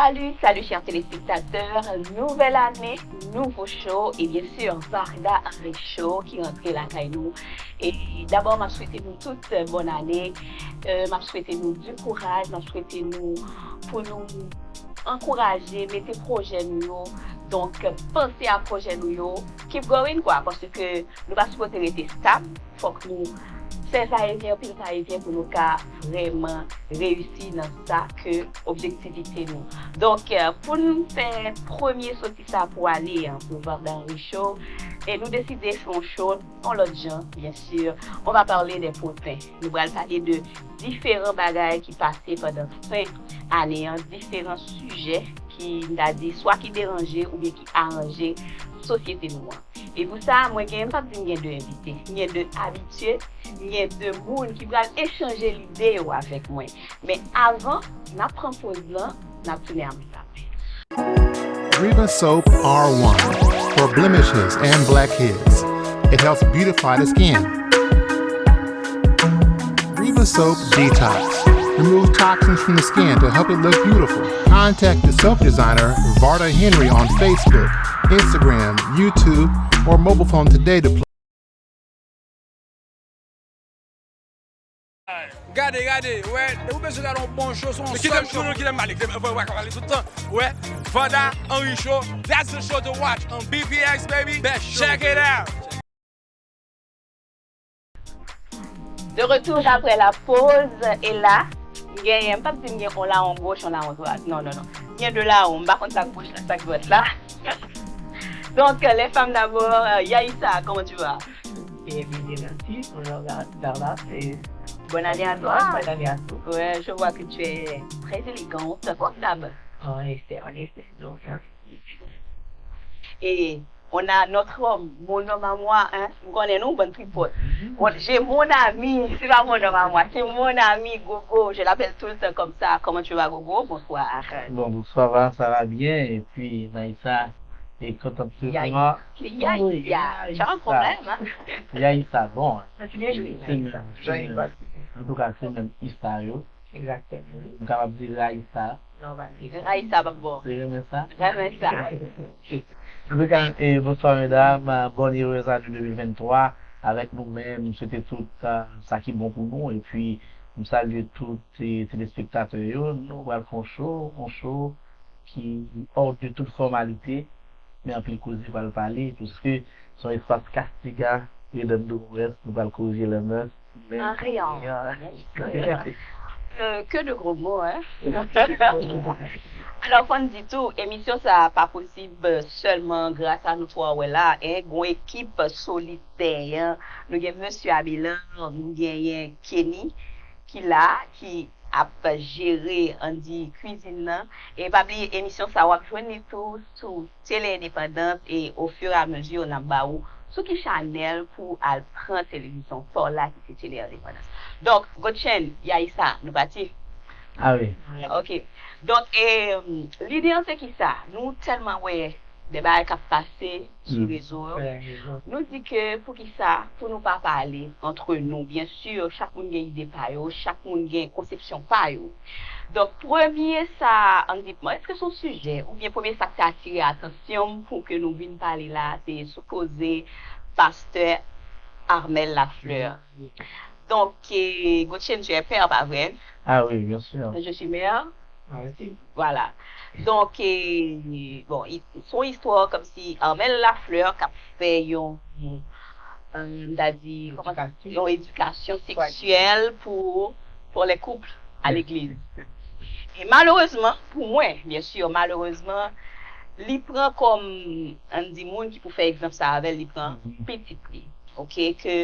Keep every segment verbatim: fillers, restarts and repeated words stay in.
Salut, salut chers téléspectateurs, nouvelle année, nouveau show et bien sûr Varda Henry Show ki rantre lakay nou. E dabò m ap swete nou tout bòn ane. Euh, m ap swete nou du kouraj, m ap swete nou pou nou ankouraje, mete pwojè nou yo. Donk, panse a pwojè nou yo. Keep going kwa, paske nou pa sipoze rete stab. Fòk nou fè va e vyen, anpil va e vyen pou nou ka vrèman reyisi nan sa ke objektivite nou. Donk, euh, pou n fè premye soti sa pou ale an, pou Varda Henry Show, e nou deside fè yon show yon lòt jan, bien sûr. On va parler des potins. Nou pral pale de diferan bagay ki pase pandan fen ane an, diferan sijè ki, m ta di, swa ki deranje oubyen ki aranje sosyete nou an. E pou sa, mwen gen, m p ap di m gen de envite. M gen de abitye, m gen de moun ki pral echanje lide yo avèk mwen. Men avan, n ap pran poz lan, n ap tounen apre sa. Riva Soap R one for blemishes and blackheads. It helps beautify the skin. Riva Soap Detox. Remove toxins from the skin to help it look beautiful. Contact the soap designer, Varda Henry, on Facebook, Instagram, YouTube, or mobile phone today to Gade, gade, wè, depi w bezwen gade yon bon show, se yon sèl show. Kite m pale, kite m pale, kite m pale tout tan. Wè, Vanda Henry Show, that's the show to watch on B P X, baby. Check it out. De retour après la pause, e la, m genyen, m p ap di m gen yon lawon goch, yon lawon dwat. Non, non, non. M gen de lawon, m pa konn sa k goch la, sa k dwat la. Donc, les femmes d'abord, euh, Yaïssa, comment tu vas? Bienvenue dans Bonne année à toi. Bonne année à toi. Ouais, je vois que tu es très élégante, comme d'hab. En effet, en effet. Donc, hein. Et on a notre homme, mon homme à moi, hein. Vous connaissez, nous, bonne tripote. J'ai mon ami, c'est pas mon homme à moi, c'est mon ami, Gogo. Je l'appelle tout le temps comme ça. Comment tu vas, Gogo? Bonsoir. Bon, bonsoir, ça va bien. Et puis, Naïssa, et quand on peut. Yaïssa. Yaïssa. Tu as un problème, hein? Yaïssa, bon. An tou ka, se menm Issa yo. M kapab di Raïssa. Raïssa p ap bon. Se renmen sa? Renmen sa. An tou ka, e, bonswa medam, bonne heureuse année deux mille vingt-trois avèk nou menm, m swete tout sa ki bon pou nou, epi m salye tout telespektatè yo, nou pral fè yon show, yon show ki hors de toute formalité, men anpil koze pral pale, paske se yon espas kastiga, Eden Domores, nou pral korije lè mès, men. An riyan. Euh, que de gros mots, hein? Alò, fò n di tou, emisyon sa a pa posib sèlman gras a nou twa wè la, en, gon ekip solid dèyè. Nou gen mesye Abelard, nou genyen Kenny ki la, ki ap jere, ann di, kwizin nan. E pa bliye, emisyon sa a, w ap jwenn li tou sou Tele Endepandans e au fur et à mesure n ap ba ou sou ki chanèl pou w al pran televizyon pa w la ki se Tele Endepandans. Donk, Godchen, Yaïssa, nou pati? Ah wi. Ok. Donk, e, lide an se kisa? Nou tèlman wè de bagay k ap pase sou rezo yo. Nou di ke poukisa pou nou pa pale antre nou? Byen si, chak moun gen ide pa yo, chak moun gen konsepsyon pa yo. Donk, premye sa, ann di, èske se yon sijè, oubyen premye sa k te atire atansyon m pou ke nou vin pale la, se sou koze pastè Armel Lafleur. Donk, e, Godchen, tu es père, pa vre? Ah oui, bien sûr. Je suis mère. Ah, si. Voilà. Donk, e, bon, se yon istwa kòmsi Armel Lafleur k ap fè yon, e, m ta di, kòman, yon edikasyon seksyèl pou, pour les couples à l'église. E malerezman, pou mwen, byen si, malerezman, li pran kòm, ann di, moun ki pou fè egzanp sa avè l, li pran pitit li. Ok, ke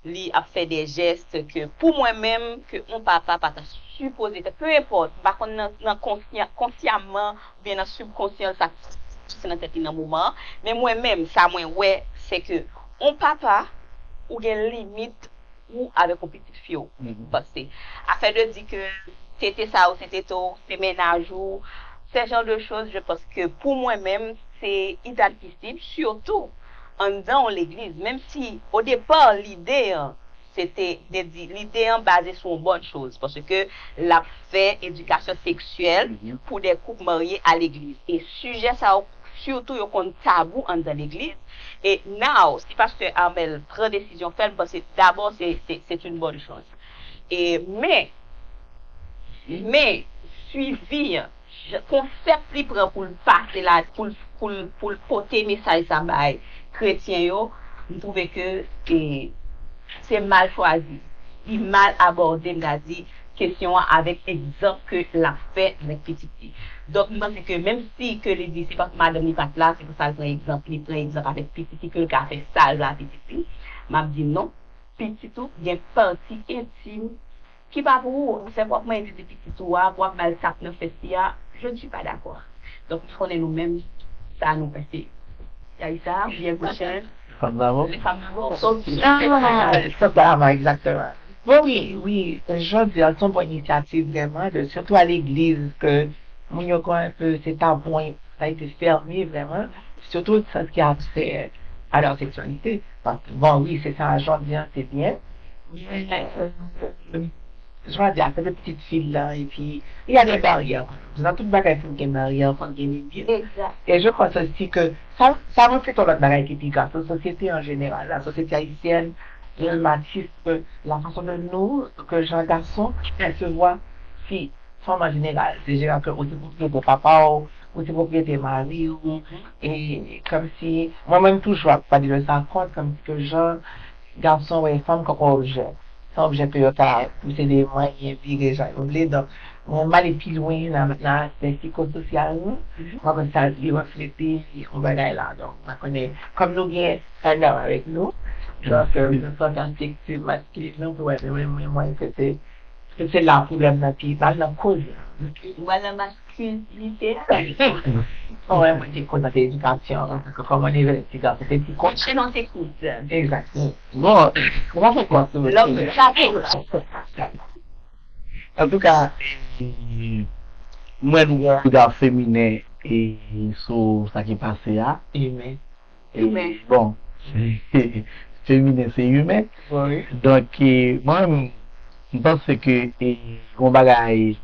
li ap fè de jès ke pou mwen menm, ke yon papa pa ta sipoze fè, pe enpòt, m pa konn nan, nan konsyan, konsyaman oubyen nan sibkonsyan l, sa ki pase nan tèt li nan moman an, men mwen menm, sa mwen wè, se ke yon papa, ou gen limit ou avèk yon pitit fi w. Paske afè de di ke tete sa yo se tete w, se mennaj ou, ce genre de choses, je pense que pou mwen menm, se inadmisib, sitou anndan yon legliz, menm si o depa lide an Se te de di lide an baze sou yon bòn choz, paske l ap fè edikasyon seksyèl pou de koup marye a legliz. E sijè sa yo, sitou yo konn tabou anndan legliz. E now, si pastè Armel pran desizyon fè l, m panse dabò se, se, se yon bòn choz. E, men, men, swivi an, konsèp li pran pou l pase la, pou l, pou l, pou l pote mesaj sa bay kretyen yo, m twouve ke e, se mal chwazi. Li mal abòde, m ta di, kesyon an avèk egzanp ke l ap fè avèk pitit li. Donk, m panse ke menm si ke li di se paske madanm li pa t la, se pou sa l pran egzanp, li pran egzanp avèk pitit li, ke l ka fè sa l vle a pitit li. M ap di non, pitit ou gen pati entim ki pa pou ou. Fè w ap manyen tete pitit ou a, pou w ap ba l tap nan fès li a, je ne suis pas d'accord. Donk, m konnen nou menm, sa nou panse. Yaisa, byen pwochen. Fanm dabò. Fanm dabò. Fanm dabò, egzakteman. Bon, wi, wi, jodi a, se yon bon inisyativ vrèman, de, sitou a legliz, ke moun yo kwè enpe se tabou, sa a ete fèmen vrèman, sitou sa ki a fè a la seksyalite. Paske, bon, wi, se sa, jodi a, se byen. Men, euh, jan di a, se de pitit fi l lan, epi il y a des barrières. Nan tout bagay, fòk gen baryè, fòk gen limit. Exact. E je pense aussi que sa, sa reflete yon lòt bagay ki pi grav, se sosyete an jeneral, la société haïtienne, le machisme, la façon de nous, que jan gason pèsevwa fi, fanm an jeneral. Se jeneral ke ou se pwopriyete papa w, ou se pwopriyete mari w, e kòmsi, mwen menm toujou ap pale de sa, kont, kòmsi ke jan gason wè fanm kòm objè. Se yon objè ke yo ka posede, manyen, vire jan yo vle. Donk, mwen m ale pi lwen nan, nan aspè psikososyal nou. Mwen kwè sa li reflete yon bagay la. Donk, mwen konnen, kòm nou gen Adam avèk nou, donk, euh, nou sòti an strikti maskilin nan pou wè, men mwen, mwen, mwen, se, se, se la pwoblèm nan pi, nan, nan koz la. Wè nan maskilin. Kilite. Bon, wè, mwen te kontan de edikasyon, kòman nivèl ti gason, se ti kòb. Se non, se kout. Egzakteman. Bon, ou pa fè kòb sou lòm. Antouka, eh, mwen, nou gen yon rega feminen e sou sa ki pase a. Imen. Imen. Bon, feminen se imen. Wi. Donk, eh, mwen, m panse ke, eh, yon bagay,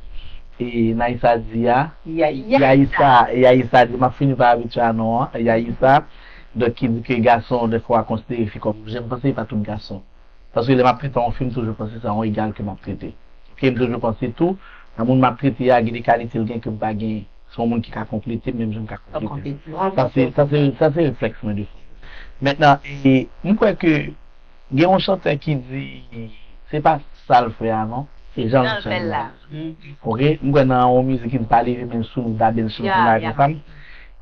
eh, Naïsa di a, Yaïsa. Yaïsa, Yaïsa di, m ap fini pa abitye a non an, Yaïsa. Donk, ki di ke gason, defwa, konsidere fi kòm objè. M panse se pa tout gason. Paske lè m ap trete yon fi, m toujou panse se yon egal ke m ap trete. Oke, m toujou panse tou, nan moun m ap trete a, gen de kalite l gen ke m pa gen. Se yon moun ki ka konplete m, menm jan m ka konplete l. Sa se, sa se, sa se reflèks mwen defwa. Mentnan, e, m kwè ke gen yon chantè ki di, se pa sa l fè a non, se jan l fè l la. Oke, m kwè nan yon mizik ki di pa leve men sou nou, dabe l sou nou, konsa.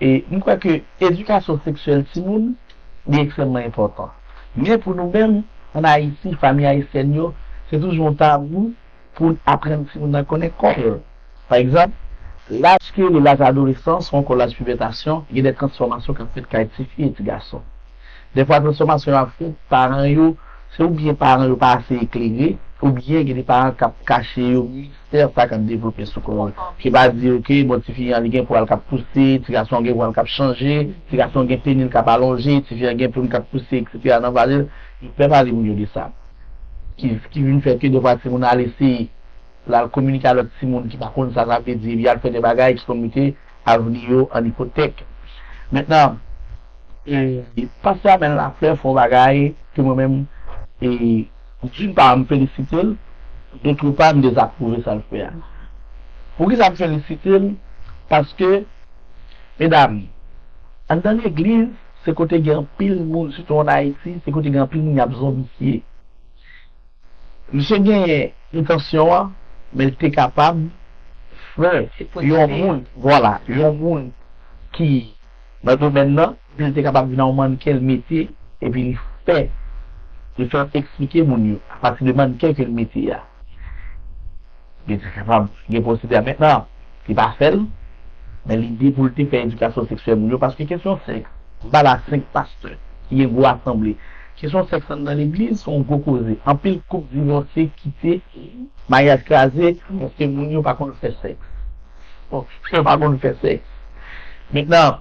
E m kwè ke edikasyon seksyèl timoun, li ekstrèmman enpòtan. Men pou nou menm, ann Ayiti, fanmi ayisyèn yo, se toujou yon tabou pou n aprann timoun nan konnen kò l. Pa egzanp, laj ki rele laj adolesans ou ankò laj pibètasyon, gen de transfòmasyon k ap fèt kay tifi e ti gason. Defwa, transfòmasyon yo ap fèt, paran yo, se oubyen paran yo pa ase eklere, oubyen gen de paran k ap kache yo mistè sa k ap devlope sou kò l. Ki pa di, oke, bon, tifi an, li gen pwal k ap pouse, ti gason an gen pwal k ap chanje, ti gason an gen peni l k ap alonje, tifi an gen plim k ap pouse, etsetera nan vale l. Yo pè pale moun yo de sa. Ki, ki vin fè ke defwa timoun al eseye l al kominike a lòt timoun ki pa konn sa sa vle di, epi al fè de bagay ki konn mete avni yo an ipotèk. Mentnan, e, pastè Amèl Laflè fè yon bagay ke mwen menm, e, d'une part, m felisite l, d'autre part, m dezapwouve sa l fè a. Poukisa m felisite l? Paske, medam, anndan legliz, se kote gen anpil moun, sitou ann Ayiti, se kote gen anpil moun y ap zonbifye. Misye genyen entansyon an, men l te kapab fè yon moun, vwala, yon moun ki nan domèn nan, epi l te kapab vin yon mannken, l mete, epi li fè, li fè eksplike moun yo, apati de mannken ke l mete a. Li te kapab gen posede a. Mentnan, li pa fè l, men lide pou l te fè edikasyon seksyèl moun yo, paske kesyon sèks, m pale a senk pastè ki gen gwo asanble. Kesyon sèks anndan legliz se yon gwo koze. Anpil koup divòse, kite, maryaj kraze, paske moun yo pa konn fè sèks. Bon, yo pa konn fè sèks. Mentnan,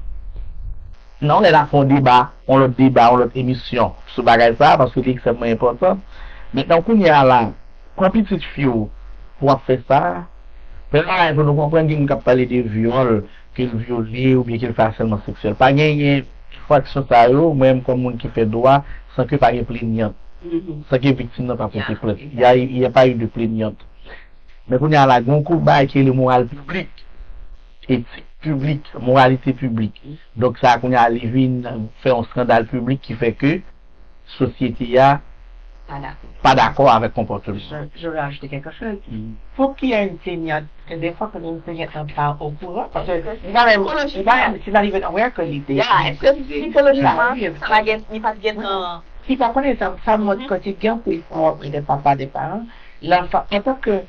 nan yon lè n a fè yon deba, yon lòt deba, yon lòt emisyon sou bagay sa a, paske li ekstrèmman enpòtan. Mentnan, kounye a la, pran pitit fi w pou w ap fè sa. Premye bagay pou nou konprann, gen moun k ap pale de vyòl, ke l vyole oubyen ke l fè asèlman seksyèl. Pa genyen enfraksyon sa yo, mwen menm kòm moun ki fè dwa, san ke pa gen plenyan, san ke viktim nan pa pote plent. Y a, y a pa eu de plaignante. Men kounye a la, gen yon bagay ki rele moral piblik, etik piblik, moralite piblik. Donk sa kounye a li vin fè yon eskandal piblik ki fè ke sosyete a pa dakò avèk konpòtman. Je, je vais ajouter quelque chose. Pour qu'il y ait une plaignante, que des fois, quand une plaignante n'est pas au courant, parce que c'est pas, c'est pas, c'est not even aware que l'idée existe. Psychologiquement, ça va get, il va get, euh, si pa konnen sa, sa montre que c'est bien pour les parents, les papas, des parents, l'enfant, en tant que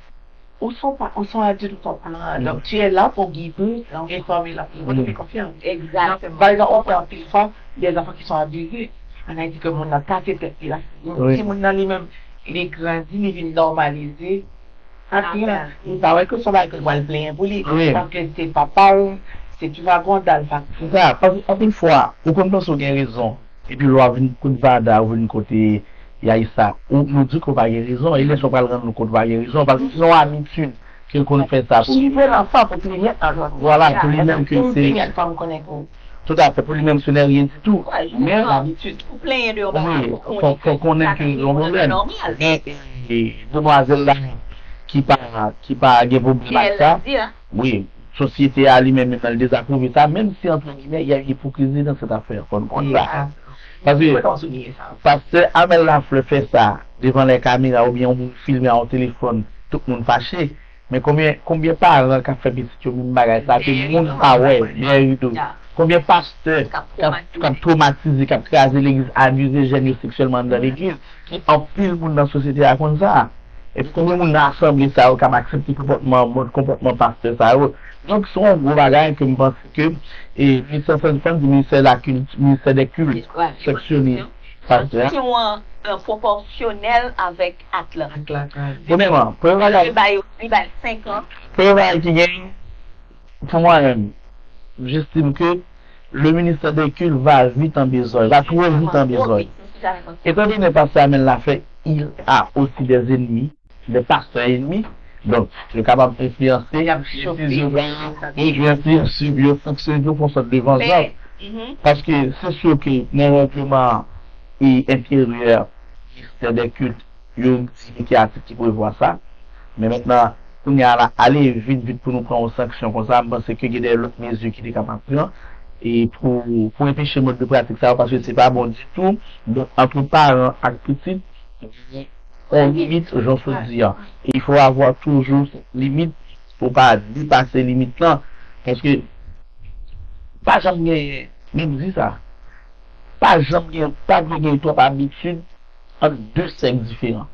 ou son pa, ou son adilt, ou son paran. Donk, tu es là pour guider, informer l'enfant, pour te faire confiance. Exactement. Donk, pa egzanp, ou wè anpil fwa, gen zanfan ki son abize. An Ayiti, ke moun nan kase tèt li la. Timoun nan li menm, li grandi, li vin nòmalize. Api, li pa wè ke son bagay ke l pral plenyen pou li. Paske se papa l, se ti vagonda l pa. Se sa, paske anpil fwa, ou konn panse w gen rezon. Epi lè w ap vin kote Vada, ou vin kote Yaisa, ou, nou di ke w pa gen rezon, e lè sa w pral rann nou kont w pa gen rezon, paske se yon abitid ke l konn fè sa. Pou li pran lanfan, pou li menm avan. Vwala, pou li menm ke se. Toutafè, pou li menm se nè ryen ditou. Men, labitid. Ou plenyen de yon bagay, wi, fò, fò konnen ke yon pwoblèm. Men, e, demwazèl la, ki pa, ki pa gen pwoblèm ak sa, wi, sosyete a li menm, menm nan, li dezapwouve sa, menm si, antre gimè, il y a une hypocrisie dans cette affaire, fò n konn sa. Paske pastè Amel Lafleur fè sa devan lè kamera oubyen yon moun filme a yon telefòn, tout moun fache. Men konbyen, konbyen paran k ap fè pitit yo menm bagay sa ke moun pa wè dèyè rido? Konbyen pastè k ap, k ap twomatize, k ap kraze legliz, abize jèn yo seksyèlman anndan legliz? Ki anpil moun nan sosyete a konn sa. Epi konbyen moun nan asanble sa yo k ap aksepte konpòtman, mòd konpòtman pastè sa yo? Donk, se yon gwo bagay ke m panse ke, e, ministè, fò n di ministè la kilti, ministè dè kilt, sanksyone pastè a. Si w an, euh, pwopòsyonèl avèk at lan. Premyèman, premye bagay, li bay, li bay senk an. Premye bagay ki genyen, pou mwen menm, j'estime que le ministère des cultes va vite en besogne, va trop vite en besogne. Étant donné pastè Amel Lafleur, il a aussi des ennemis, des pasteurs ennemis. Donk, yo kapab enfliyanse desizyon sa yo, enfliyanse, yo sanksyone yo, fè yon sòt de vanjans. Paske se si ke nan règleman e enteryè ministè dè kilt, yo di ki atik ki prevwa sa. Men mentnan, kounye a la, ale vit, vit pou nou pran yon sanksyon konsa, m panse ke gen de lòt mezi ki te kapab pran e pou, pou enpeche mòd de pratik sa yo, paske se pa bon ditou. Donk, antre paran ak pitit, on limit, jan w sot di a. E il faut avoir toujours limit pou pa depase limit lan. Paske pa janm genyen, men m di sa, pa janm gen, pa dwe gen twòp abitid ant de sèks diferan.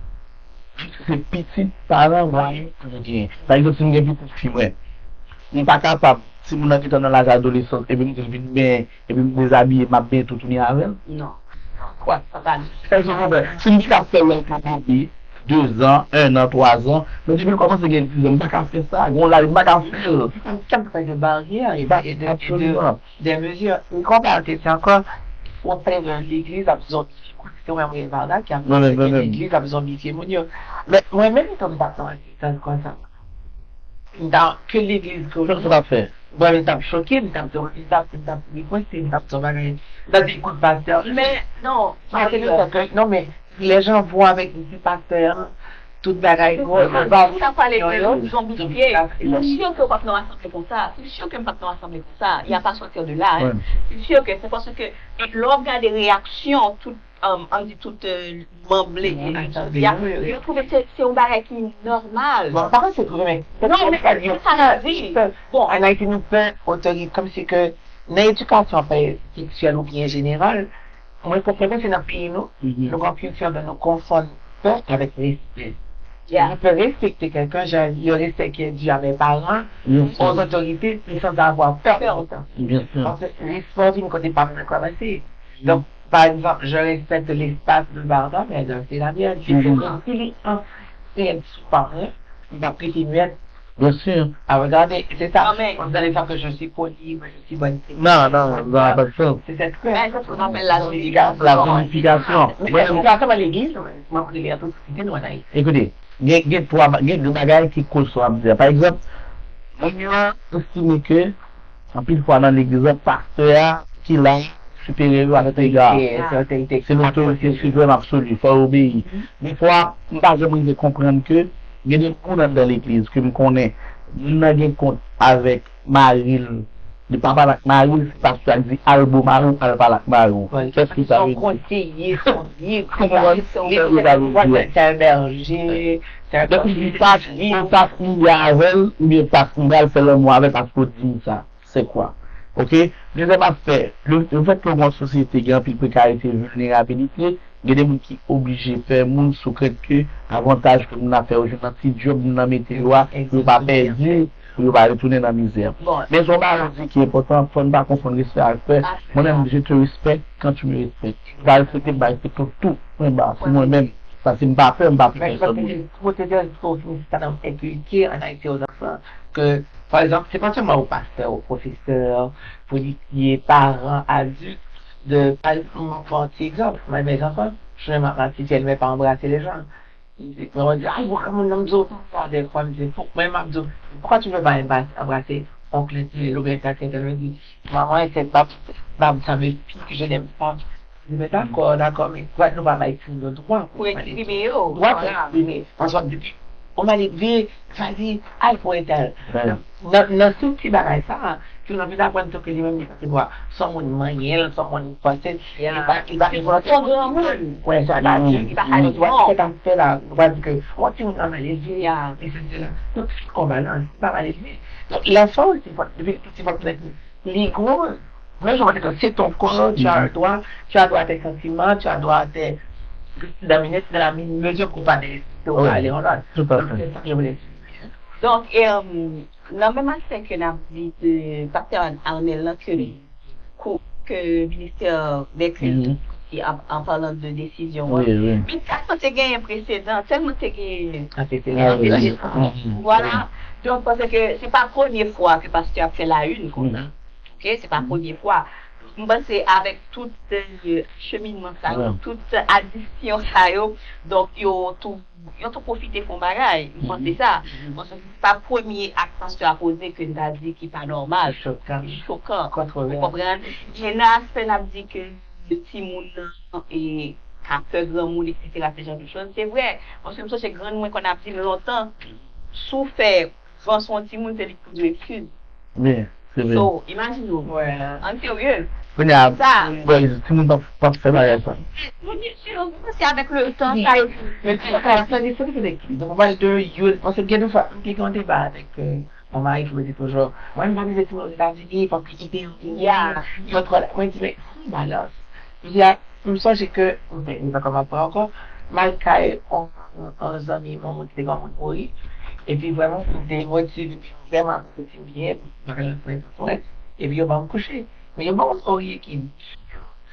Se pitit, paran, mwayen pou yo genyen. Pa egzanp, si m gen pitit fi mwen, m pa kapab, timoun nan gentan nan laj adolesans, epi m di l vin benyen, epi m dezabiye, m ap benyen toutouni avè l. Non. Kwa? Sa pa. Èske w konprann? Si m te ka fè l lè l te bebe, de zan, en an, twa zan, men depi l kòmanse gen diz an, m pa ka fè sa. Gen yon laj, m pa ka fè l. Sa, sa pa de baryè e de, e de, e de, de mezi. M konprann ke se ankò, w ap pale de legliz ap zonbi. Se mwen mwen Varda ki ap di ke legliz ap zonbifye moun yo. Men mwen menm tou m pa t nan asistans konsa. M ta, ke legliz ke w ta fè. Mwen menm m t ap choke, m t ap di, m t ap, m t ap rekwese, m t ap di yon bagay. M t ap di, kout pastè. Men non, non, men les gens vont avec des pasteurs, tout bagay gwo. Sa pale de zonbifye. Se si ke w p ap nan asanble konsa. Se si ke m p ap nan asanble konsa. Y a pa sortir de la. Se si ke se paske lè w ap gade reyaksyon tout, um, ann di tout, euh, manm legliz jodi a, yo twouve se, se yon bagay ki nòmal. Bon, pa se twouve, men non, men se sa m ap di. Bon, an Ayiti, nou pè otorite, kòmsi ke nan edikasyon, pa seksyèl oubyen jeneral, mwen, pou mwen, se nan peyi nou, nou gen kilti de nou konfonn pè avèk respè. Yo pè respekte kèlkan, jan yo respè ki di a mes parents, aux autorités, mais sans avoir peur de ça. Paske respè vin kote pa m nan kòmanse. Donk, pa egzanp, je respecte l'espace de Varda, mais elle a fait la mienne. Si se konsi li an, si l sou pa mwen, m ap rete myèt. Bien sûr. Ah, regardez, c'est ça. Amen. Vous allez faire que je suis poli, que je suis bonne. Non, non, ça n'a pas de sens. C'est cette cœur. C'est ce qu'on appelle la La zonifikasyon. Mais c'est pas seulement l'église, moi, je l'ai en toute société, nous, en Haïti. Ekoute, gen gen twa gen de bagay ki koz sa w ap di a. Pa egzanp, moun yo estime ke anpil fwa nan legliz la, pastè a ki la siperyè yo a tout ega. Se lotorite siprèm absoli, fò yo obeyi. Defwa, m pa janm rive konprann ke gen de moun anndan legliz ke m konnen, youn nan gen kont avèk mari l, li pa pale ak mari l, se pastè a k di al bo mari w, al pale ak mari w. Kès ki sa vle di? Konseye, konseye, Kòman sa vle di a? C'est un berger, c'est un Donk li di pa, li pa fini avè l, oubyen pa fini al fè lanmou avè l paske w di m sa. Se kwa? Oke? Dezyèm aspè, le, le fèt ke w gen yon sosyete gen anpil prekarite, vilnerabilite, gen de moun ki oblije fè moun sou krent ke avantaj ke moun nan fè yo jwenn nan ti djòb moun nan mete yo a, pou yo pa pèdi, pou yo pa retounen nan mizè. Men se yon bagay ki enpòtan, fò n pa konfonn respè ak pè. Mwen menm, je te respecte quand tu me respectes. Ou pa respekte m, m pa respekte w tou. Mwen ba, se mwen menm. Paske m pa pè, m pa pè pèsòn. Protège ce qu'on nous a inculqué en Haïti aux enfants. Que, par exemple, c'est pas seulement aux pasteurs, aux professeurs, policiers, parents, adultes, de, par exemple, mon petit exemple, mes enfants, je ne m'en si elle ne pas embrasser les gens. Mwen di, ay, mwen mwen nan m di w sa dèfwa, m di, fòk mwen m ap di w, pourquoi tu veux pas embrasser oncle tel oubyen tante tel? Mwen di, maman, c'est pas, ça me pique, je n'aime pas. Je dis, mais d'accord, d'accord, mais pourquoi nous pas mettre le droit Pou eksprime yo. Droit pour exprimer. Parce que depuis, on m'a dit, vas-y, al pour étal. Nan, nan tout ti bagay sa, ki nan vin aprann tou ke li menm li pa gen dwa. Son moun manyen l, son moun panse, li pa li pa gen volonte. Son granmoun. Wè, sa la, li pa gen dwa fè sa fè la. Ou pa di ke, o, ti moun nan mal elve, e se se la. Tout se konba nan, li pa mal elve. Donk, lanfan osi, fòk, depi l piti, fòk li gwo. Mwen, je vois que c'est ton corps, tu as le droit, tu as droit à tes sentiments, tu as droit à tes dans la mesure qu'on pas de Tout à fait. Donk, nan menm aspè ke n ap di de pastè Arnel lan ke ke ministè dè kilt ki an palan de desizyon an. Men tèlman te genyen presedan, tèlman te genyen antesedan. Vwala. Donk, paske se pa premye fwa ke pastè ap fè la une konsa. Ok, se pa premye fwa. M panse avèk tout cheminman sa yo, tout adisyon sa yo, donk yo tou yo tou pwofite fè yon bagay. M panse sa. Paske se pa premye ak pastè a poze ke n ta di ki pa nòmal, ki chokan. Ou konprann? Gen nan aspè n ap di ke timoun nan e ka pè granmoun, etsetera, se jan de choz. Se vre. Paske m sonje grann mwen konn ap di m lontan, si w fè van sou yon timoun, se li k pou di w eskiz. Bien, se vre. So, imajine w. Ann serye. Kounye a, timoun p ap fè bagay sa. Se avèk le tan sa yo. Men sa di se ki de ki. Donk, mwen de yo, paske gen de fwa, m te gen yon deba avèk mon mari ki me di toujou, mwen m pa vle timoun Ozetazini, paske ide yo gen, yo twò, mwen di, men, se yon balans. M di, M sonje ke, m pa kòman pran ankò, m al kay yon zanmi m, yon moun ki te gen yon moun mouri. Epi vrèman, m te emotive, epi vrèman, m santi m byen, m pa ka pran swen. Epi yo ban m kouche. Men yo ban m yon zorye ki di,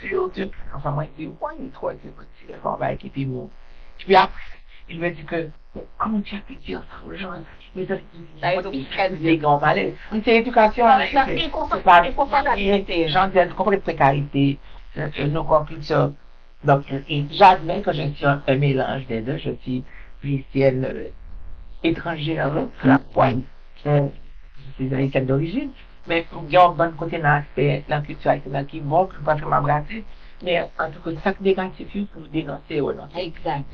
di, di, anfen, mwen di, woy, twò di, mwen di, se yon bagay ki pi mou. Epi apre, il me dit que Comment tu as pu dire ça aux gens? Mes amis, Sa yo tou kèt de Mwen se edikasyon an. Se pa jan di, konprann prekarite, nou konprann kilti. Donc, j'admets que je suis un, un mélange des deux. Je suis haïtienne euh, étrangère, la poigne. Euh, je suis haïtienne d'origine. Men gen yon bann kote nan aspè nan kilti ayisyen nan ki bon, ki pa fè m anbrase. Men antoulka, sa k negatif yo pou denonse yo, non? Exact.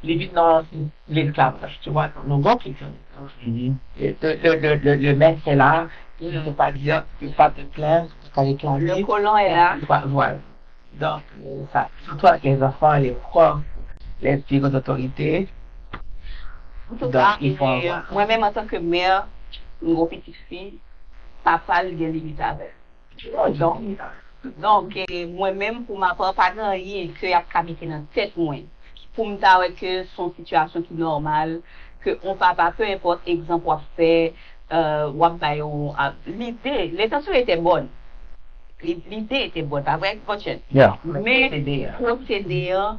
Li vin nan lesklavaj, tu vois, nou gen kilti lesklavaj. Le, le, le, le, le maître est là, il ne peut pas dire, il ne peut pas te plaindre, il ne peut pas réclamer. Le colon est là. Voilà. Donc, euh, ça, surtout avec les enfants, les profs, les figures d'autorité. En tout cas, euh, mwen menm antanke mè, m gon pitit fi, papa l gen limit avè l. Donk, donk, eh, mwen menm, pou ma pa, pa gen anyen ke y ap ka mete nan tèt mwen pou m ta wè ke se yon sitiyasyon ki nòmal, ke yon papa, peu importe egzanp w ap fè, euh, w ap bay yon, ah, lide, l'intention était bonne. Li- Lide était bonne, pa vre, Gotchen? Yeah. Men pwosede an,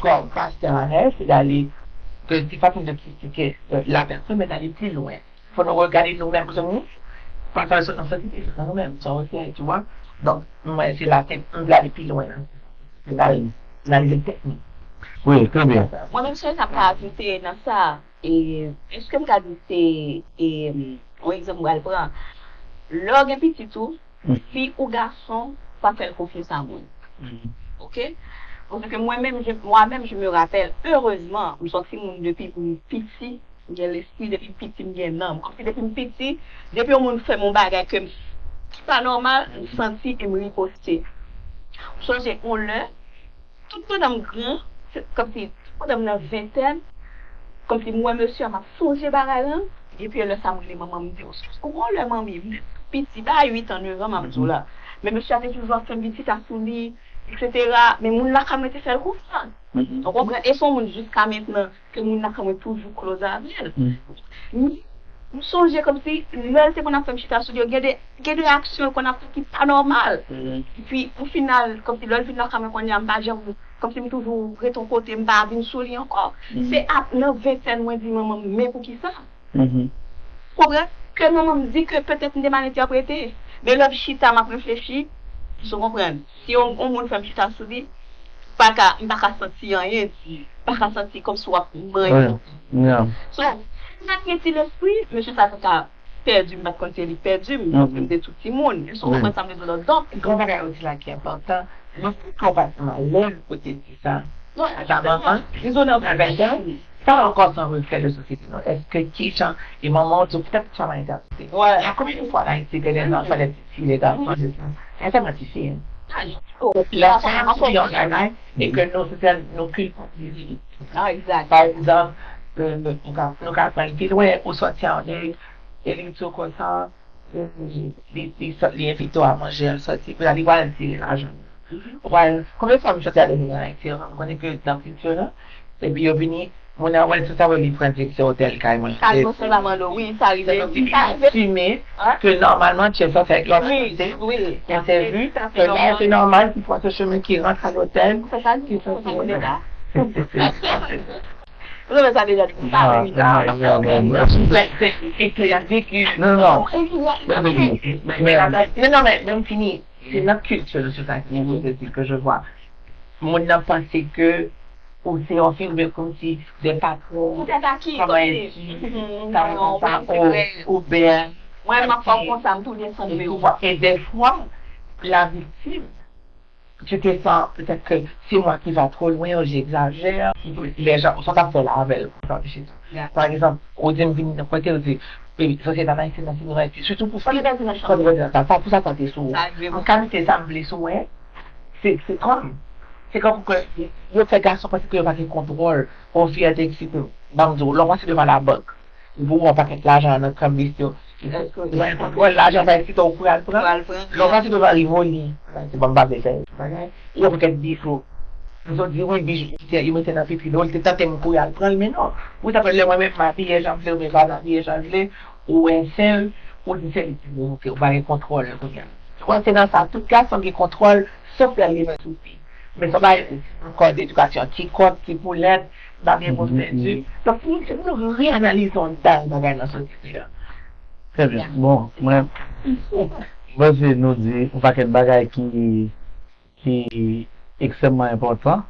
ankò, pastè anlè, se dale, ke se pa pou nou kritike, euh, la personne, men dale pli lwen. Fò nou regade nou menm, paske nou pa ka sot nan santite, sot nan nou menm, sa w fè, tu vois. Donk, mwen, se la ke m vle ale pi lwen nan. M vle ale nan nivo teknik. Wi, trè byen. Mwen menm sèl sa m ka ajoute nan sa, e èske m ka di se e yon egzanp m pral pran. Lè w gen pitit ou, fi ou gason, pa fè l konfyans a moun. Ok? Paske mwen menm, je, moi menm, je me rappelle, erezman, m sòti moun depi m piti, m gen lespri depi m piti, m gen nanm. Kòmsi depi m piti, depi yon moun fè m yon bagay ke m ki pa nòmal, m santi e m riposte. M sonje yon lè, tout pandan m gran, kòmsi tout pandan m nan ventèn, kòmsi m wè mesye a, m ap sonje bagay lan, epi lè sa m rele manman m, m di, ou sonje yon lè manmi, m piti, bay uit an, nèf an, m ap di w la. Men mesye a te toujou ap fè m vin chita sou li, etsetera. Men moun lakay mwen te fè l konfyans. Ou konprann? E se yon moun jiska mentnan ke moun lakay mwen toujou close avè l. Men, m sonje kòmsi, lè l te konn ap fè m chita sou li, gen de, gen de aksyon l konn ap fè ki pa nòmal. Epi, o final, kòmsi lè l vin lakay mwen kounye a, m pa janm, kòmsi m toujou ret yon kote, m pa vin sou li ankò. Se ap nan ventèn mwen di manman m, men poukisa? Konprann? Ke manman m di ke petèt m te mal entèprete. Men lè m chita, m ap reflechi, si w konprann, si yon, yon moun fè m chita sou li, m pa ka, m pa ka santi anyen di, m pa ka santi kòmsi w ap manyen. So, m pa t gen ti lespri, mesye sa te ka pèdi m, m pa t konn se li k pèdi m, paske m te tou timoun. Èske w konprann sa m vle di w la? Donk, gen yon bagay ou di la ki enpòtan. Mwen, poukisa w pa santi m alèz pou w te di sa? Non, sa manman, rezone yon bagay, sa ankò se yon reflè de sosyete nou. Èske ki jan, e manman w di w, petèt sa va entèprete. Wi. Konbyen de fwa an Ayiti gen de zanfan, de ti fi, de gason, de sa? Sa tèlman difisil. Lè sa se yon bagay, e ke nou, se nou kilpabilize. Ah, exact. Pa egzanp, euh, nou ka, nou ka pran l pi lwen, ou sòti an nèg, e li di w konsa, euh, li, li, sò- li envite w a manje, al sòti, pou li pral tire lajan. Ou pral, konbyen fwa m sòti avèk moun an Ayiti, anvan m konnen ke nan kilti la, epi yo vini, moun nan wè l, se sa, wè li pran direksyon otèl kay mwen. Sa, se la mando, wi, sa rive. Se yon ti asime ke nòmalman, tchè sa fè lòt kote, entèvi, ke la, se nòmal ki pran se chemen ki rantre a lotèl, ki sòti otèl. Ou renmen sa deja? Non, non. Non, non, men, men m fini. Se nan kilti nou, se sa ki enpòtan ke je vois. Moun nan panse ke ou se yon fi oubyen kòmsi de patwon, kòman e di, sa konsa, ou, oubyen mwen, m ap fè w konsa, m tou desann ou. E defwa, la viktim, tu te sens peut-être que c'est moi qui va trop loin, ou j'exagère, les gens, sa w t ap fè la avè l, ou t ap chita. Pa egzanp, ou di m vin nan kote, ou di, sosyete an Ayiti nan sinoray, sitou pou fi, sa pou sa tante sou ou. An kalite sa m vle sou mwen, se, se kòm, se kòm ke yo fè gason panse ke yo pa gen kontwòl, yon fi a te eksite, ban m di w, lè w pase devan labank, pou yon pakèt lajan nan kanbis yo. Ou pa gen kontwòl, lajan pa eksite w pou al pran. Lè w pase devan Rivoli, se ban m pa vle fè bagay. Yon pakèt bijou. Yo di, wi, bijou, yo mete nan vitrin, yo te tante m pou y al pran l, men non. Ou ta pran lè mwen menm m abiye jan m vle, ou men pa abiye jan l vle, ou wè se l, ou di se li ki pwovoke, ou pa gen kontwòl kounye a. Ou wè se nan sa, tout gason gen kontwòl, sof lè l rive sou fi. Men se yon bagay, kòd edikasyon, ti kòk, ti poulèt, bagay pou pèdi. Donk, nou, nou reanalize yon dal bagay nan sosyete a. Trè byen. Bon, mwen, mwen panse nou di yon pakèt bagay ki, ki ekstrèmman enpòtan.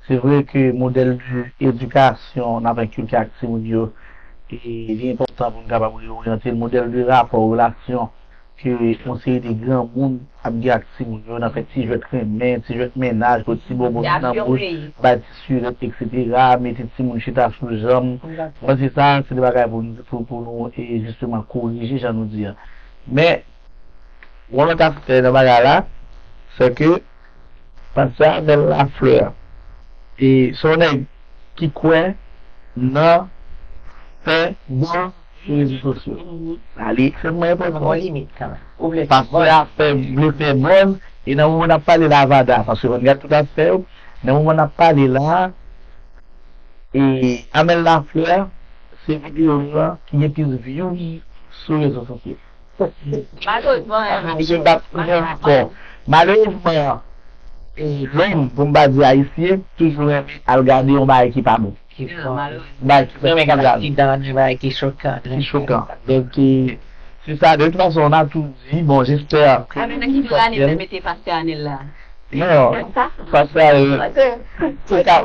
Se vre ke modèl de edikasyon n ap enkilke ak timoun yo, e li enpòtan pou n kapab reoryante l. Modèl de rapò, relasyon ke yon seri de granmoun ap gen ak timoun yo nan fè ti jwèt renmen, ti jwèt mennaj, pot ti bonbon nan bouch, bay ti sirèt, etsetera, mete timoun chita sou janm. Mwen panse sa, se de bagay pou, pou, pou nou, e, jisteman korije, jan nou di a. Men, yon lòt aspè nan bagay la, se ke pastè Amel Lafleur, e, se yon nèg ki kwè nan fè buzz sou rezo sosyo. Sa li ekstrèmman enpòtan. Gon limit kanmenm. Ou vle fè buzz. Pastè a fè, vle fè buzz, e nan moman n ap pale la, Vada, paske fò n gade tout aspè yo, nan moman n ap pale la, e Amel Lafleur, se videyo yo a ki gen plis views sou rezo sosyo. Malerezman, hein. Mesye bat pou mwen ankò. Malerezman, e, lòm, pou m pa di ayisyen, toujou renmen al gade yon bagay ki pa bon. Ki fò. Bagay ki fè skandal. Ki chokan. Ki chokan. Donk, e, se sa, de tout fason, n a tou di, bon, j'espère que... Avè nan ki lane yo mete pastè Anel la? Non, pastè Anel.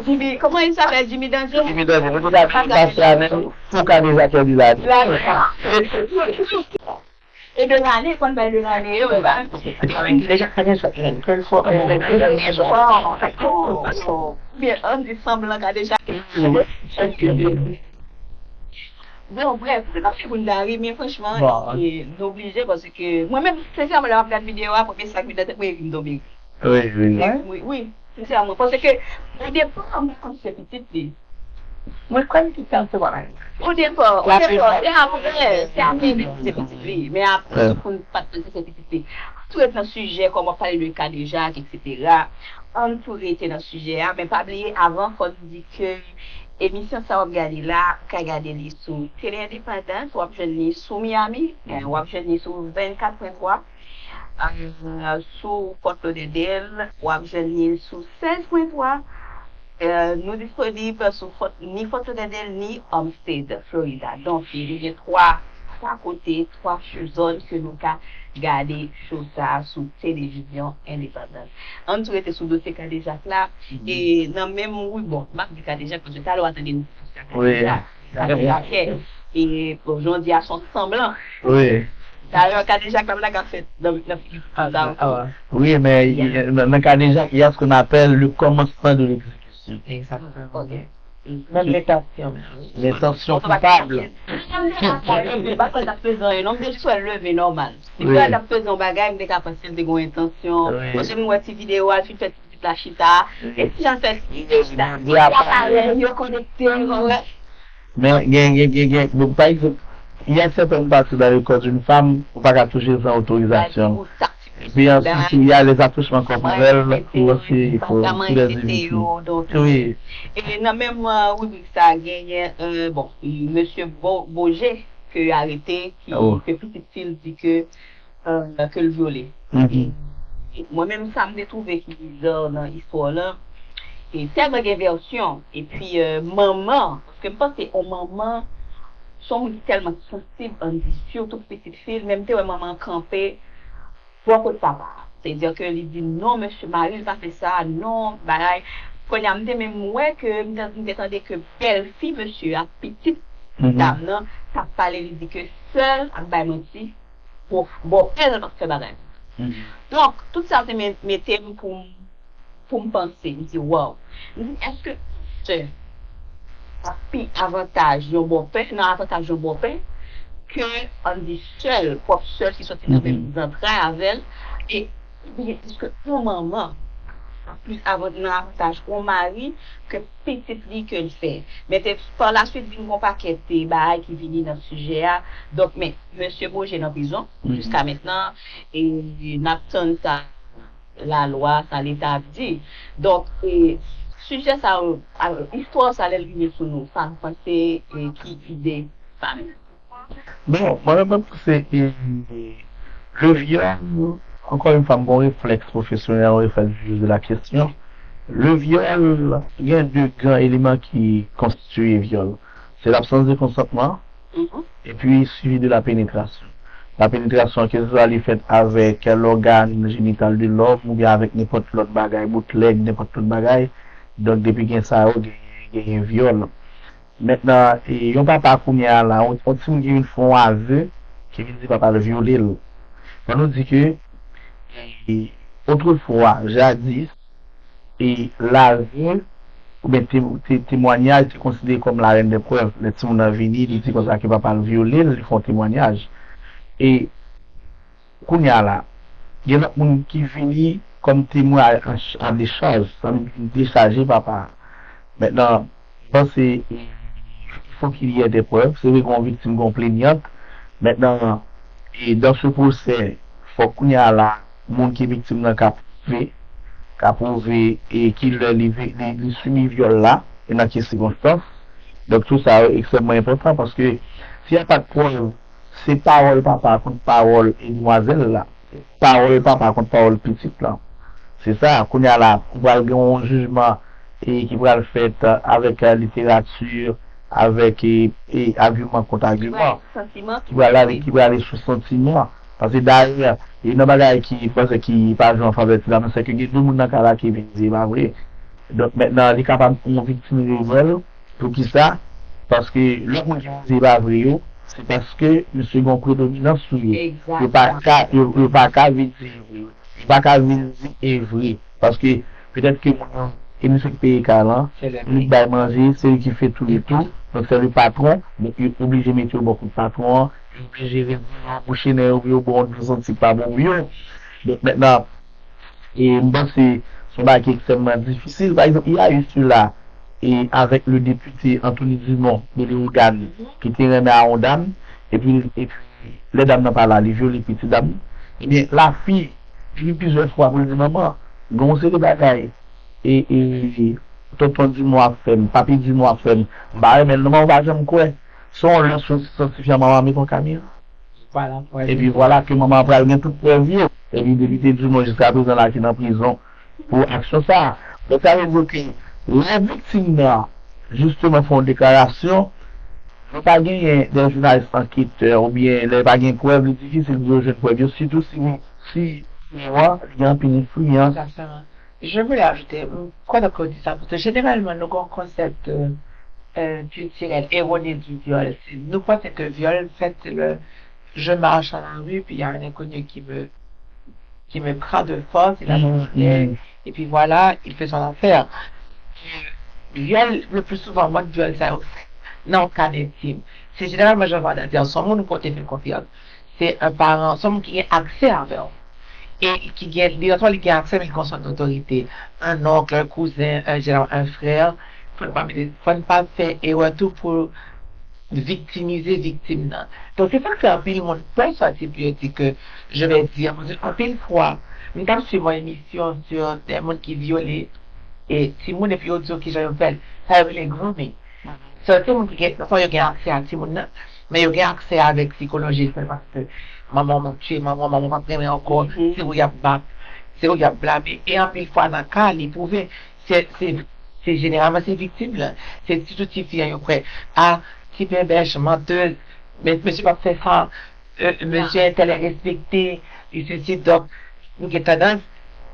Jimmy, comment il s'appelle, Jimmy Danger? Jimmy Danger, nou te ka di pastè Anel, pou ka deja pèdi la. E de lane, konn bay de lane yo, e ba. Deja, pa gen sòt, ke l fò, ke l fò. Oubyen, ann di sanblan ka deja. Bon, brèf, se pa pou n ta ri, men franchman, e, n oblije, paske mwen menm, sensèman, lè m ap gad videyo a, premye sa k vin nan tèt mwen, e ri m tonbe. Wi, wi. Wi, wi, sensèman. Paske, o depa, m pa konn se pitit li. Mwen kwè m te fè yon sèl bagay. O depa, o depa, se apre, se apre li di se pitit li. Men apre, tout moun pa t panse se pitit li. Ann tou ret nan sijè, kòm w ap pale de kadejak, etsetera. Ann tou rete nan sijè a, men pa bliye, avan, fò n di ke emisyon sa w ap gade la, ou ka gade li sou Tele Endepandans, w ap jwenn li sou Miami, eh, w ap jwenn li sou vennkat pwen twa, eh, sou Fort Lauderdale, w ap jwenn li sou sèz pwen twa. Eh, nou disponib sou Fort, ni Fort Lauderdale, ni Homestead, Florida. Donk, nou gen twa, twa kote, twa zòn ke nou ka gade show sa a sou Televizyon Endepandans. Ann tou rete sou dosye kadejak la. E nan menm, wi, bon, m ap di kadejak, paske talè w a tande nou di kadejak. Kadejak. E bon, jan w di a, se yon sanblan. Wi. Dayè, kadejak la, blaga fèt nan nan figi sa. Wi, men nan kadejak, il y a ce qu'on appelle le commencement de l'exécution. Exactement. Ok. Menm lentansyon. Lentansyon koupab. Li pa kwè l t ap peze anyen non, m te jis wè l leve nòmal. Depi lè l t ap peze yon bagay, m te ka panse l te gen yon entansyon. Paske m wè ti videyo a, l fin fè ti pitit la chita. E ti jan l fè ti pitit la chita, li aparèy yo konekte, ou wè. Men gen gen gen gen bon, pa egzanp, il y a certaines parties dans le corps d'une femme ou pa ka touche sans autorisation. Epi ansuit il y a les attouchements corporels ou aussi il faut sous les inhibitions. Wi. E nan menm ribrik sa genyen, bon, mesye Boje ke arete, ki ke pitit fi l di ke ke l vyole. Mwen menm sa m te twouve ki bizar nan istwa la, e tèlman gen vèsyon, epi manman, paske m panse yon manman se yon moun ki tèlman sansib, ann di sitou pitit fi l, men m te wè manman an kanpe bò kot papa a. Sètadi ke li di non, mesye, mari l pa fè sa, non, bagay. Kounye a m te menm wè ke m te tande ke bèlfi mesye a, pitit dam nan, t ap pale, li di ke sè l ap bay manti, bòpè l ap fè bagay. Donk, tout sa te mete m pou m pou m panse, m di waw. M di èske sè ap pi avantaj yon bòpè, nan avantaj yon bòpè ke ann di sè l, pwòp sè l ki sòti nan menm zantray avè l, e oubyen èske yon manman ap plis avan nan avantaj yon mari ke pitit li ke l fè. Men te pa la swit vin gon pakèt bagay ki vini nan sijè a. Donk men mesye Boje nan prizon jiska mentnan, e n ap tann sa lalwa, sa leta ap di. Donk, e, sijè sa yo, istwa sa lè l rive sou nou, sa nou panse, e, ki ide fanmi? Bon, mwen menm mwen panse, e, le vyòl, encore une fois, m gon reflèks pwofesyonèl, reflèks jij de la kesyon. Le vyòl, gen de gran eleman ki konstitiye vyòl. Se l'absence de consentement, epi suivi de la pénétration. La pénétration, ke se swa li fèt avèk lògàn jenital de lòm oubyen avèk nenpòt lòt bagay, boutlèg, nenpòt lòt bagay. Donk, depi gen sa yo, genyen vyòl. Mentnan, yon papa kounye a la, yon timoun ki vin fè yon aveu, ki vin di papa l vyole l. Fò nou di ke, otrefwa, jadis, e laveu oubyen temwanyaj te konsidere kòm la reine des preuves. Lè timoun nan vini, li di konsa ke papa l vyole l, li fè yon temwanyaj. E kounye a la, gen lòt moun ki vini kòm temwen a dechaj, sa vle di dechaje papa a. Mentnan, m panse, il faut qu'il y ait des preuves, se vre gen yon viktim, gen yon plenyant. Mentnan, e dans ce procès, fòk kounye a la, moun ki viktim nan ka pwouve, ka pwouve e kilè li li li sibi vyòl la e nan ki sikonstans. Donk tout sa yo ekstrèmman enpòtan paske si y a pa de prèv, se pawòl papa kont pawòl e demwazèl la, pawòl papa kont pawòl pitit lan. Se sa, kounye a la, ou pral gen yon jijman e ki pral fèt avèk literati, avèk e agiman kont agiman, ki pral ale, ki pral ale sou santiman. Paske dayè, youn nan bagay ki m panse ki pa jwe an favè ti dam nan, se ke gen de moun nan kay la ki vin di e pa vre. Donk mentnan li kapab yon viktim revèl. Poukisa? Paske lòt moun ki vin di e pa vre yo, se paske misye gen yon predominans sou yo. Yo pa ka, yo, yo pa ka vin di e vre. Yo pa ka vin di e vre. Paske petèt ke moun nan, e misye ki peye kay lan, se li ki bay manje, se li ki fè tou e tou. Donk se le patron, donk yo oblije mete yo bò kot patron an, yo oblije redi yo, bouche nen yo pou yo ba yon dlo santi k pa bon pou yo. Donk mentnan, e m panse se yon bagay ki ekstrèmman difisil. Pa egzanp, il y a eu cela e avèk le député Anthony Dumont de Léogâne ki te renmen a yon dam, epi, epi lè dam nan pa la, li vyole pitit dam nan. Ebyen, lafi vini plizyè fwa pou l di manman, gen yon seri bagay e, e tonton Dumont ap fè m, papi Dumont ap fè m, m pa renmen l non, men ou pa janm kwè. Se yon lè sou santifyan manman met yon kamera. Epi vwala ke manman an pral gen tout prèv yo. Epi depite Dumont jiska prezan la ki nan prizon pou aksyon sa a. Donk sa vle di ke lè viktim nan jisteman fè yon deklarasyon, lè pa genyen de jounalis anketè oubyen lè pa gen prèv, li difisil pou yo jwenn prèv yo, sitou si, si yo an li gen anpil enfliyans. Je voulais ajouter, m kontan ke w di sa, paske jeneralman nou gen yon konsèp de euh, culturel, erroné du viol. C'est- Nous pensons que viol, en fait, c'est le je marche dans la rue, puis il y a un inconnu qui me, qui me prend de force, il a mon filet, et puis voilà, il fait son affaire. Viol, le plus souvent, mwen, viol, sa yo fèt nan yon kad entim. Se jeneralman jan Vanda di an, se yon moun ou pote fè konfyans. Se yon paran, se yon moun ki gen aksè avè w. E ki gen, li, li gen aksè, men li gen yon sòt dotorite. Un oncle, un cousin, un, un frère. Fò n pa mete, fò n pa fè erè tou pou viktimize viktim nan. Donk, se sa k fè anpil moun pè sòti pou yo di ke je vais dire. Paske anpil fwa, m t ap swiv yon emisyon sou de moun ki vyole e timoun epi yo di yo kijan yo fè l. Sa yo rele grooming. Sòti moun ki gen, fò yo gen aksè a timoun nan, men yo gen aksè avèk sikoloji l, se paske manman w ap tye manman, manman w ap renmen ankò, se ou y ap bat, se ou y ap blame. E anpil fwa nan ka, li pwouve, se, se, se jeneralman se viktim lan. Se sitou tifi an yo kwè, a, ti bebèch, mantèz, men mesye p ap fè sa, euh, mesye entèl respekte, li sesi, donk, nou gen tandans,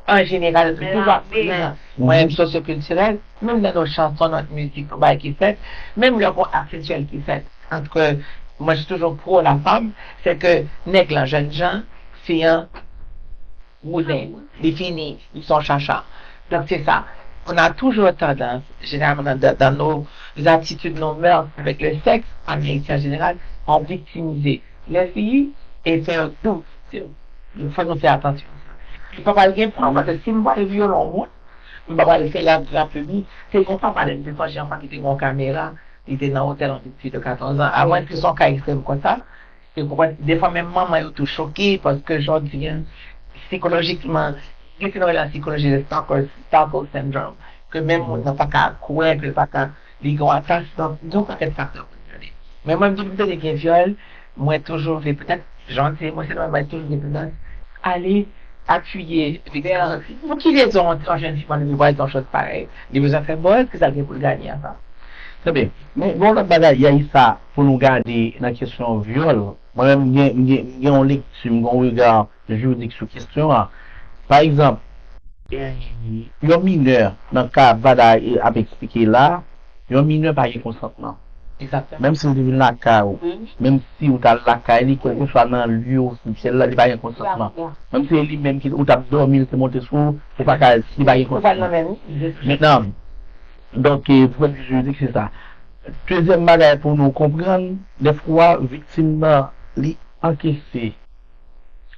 an jeneral, nou toujou ap prezan. Mwen menm sosyokiltirèl, menm nan nou chanson, nou mizik, nou bagay ki fèt, menm lè gon ak seksyèl ki fèt, entre, moi je suis toujours pro la femme, c'est que nèg lan jènjan, fi an, wounen, li fini, li se yon chacha. Donk, se sa. On a toujours tendance, généralement dans, dans nos attitudes, nos mœurs avec le sexe, en Haïti en général, à victimiser les filles et faire tout. Fò nou fè atansyon. Li pa pral gen pran, paske si m pral vyole yon moun, m pa pral fè l atrape li. Se yon papa, lè m te sonje yon fwa ki te gen yon kamera, li te nan otèl, yon ti fi de katòz an. Avan ke se yon ka ekstrèm konsa, se konprann, defwa menm manman yo tou choke, paske jodi an, sikolojikman, gen se nou rele an sikoloji le Stockholm, Stockholm syndrome, ke menm moun nan pa ka kwè, ke l pa ka, li gen yon atach, donk, gen yon pakèt faktè pou l vyole. Men mwen, depi m tande gen vyòl, mwen toujou vle, petèt, jan w di, emosyonèlman, mwen toujou gen tandans ale apiye viktim. Pou ki rezon yon, yon jèn fi pral vin pral di yon chòz parèy? Li bezwen fè buzz, kisa l gen pou l ganye a sa? Trè byen. Men, gen yon lòt bagay, Yaïsa, pou nou gade nan kesyon vyòl. Mwen menm, m gen, m gen, m gen yon lekti, m gen yon rega jiridik sou kesyon an. Pa egzanp, yon minè, nan ka Vada ap eksplike la, yon minè pa gen konsantman. Egzakteman. Menm si l te vin lakay ou, menm si ou t al lakay li, kèlkeswa nan lye ofisyèl la, li pa gen konsantman. Menm si se li menm ki, ou t ap dòmi, li te monte sou ou, ou pa ka, li pa gen konsantman. Mentnan, donk, e, pwennvi jiridik, se sa. Dezyèm bagay pou nou konprann, dèfwa, viktim nan, li ankese.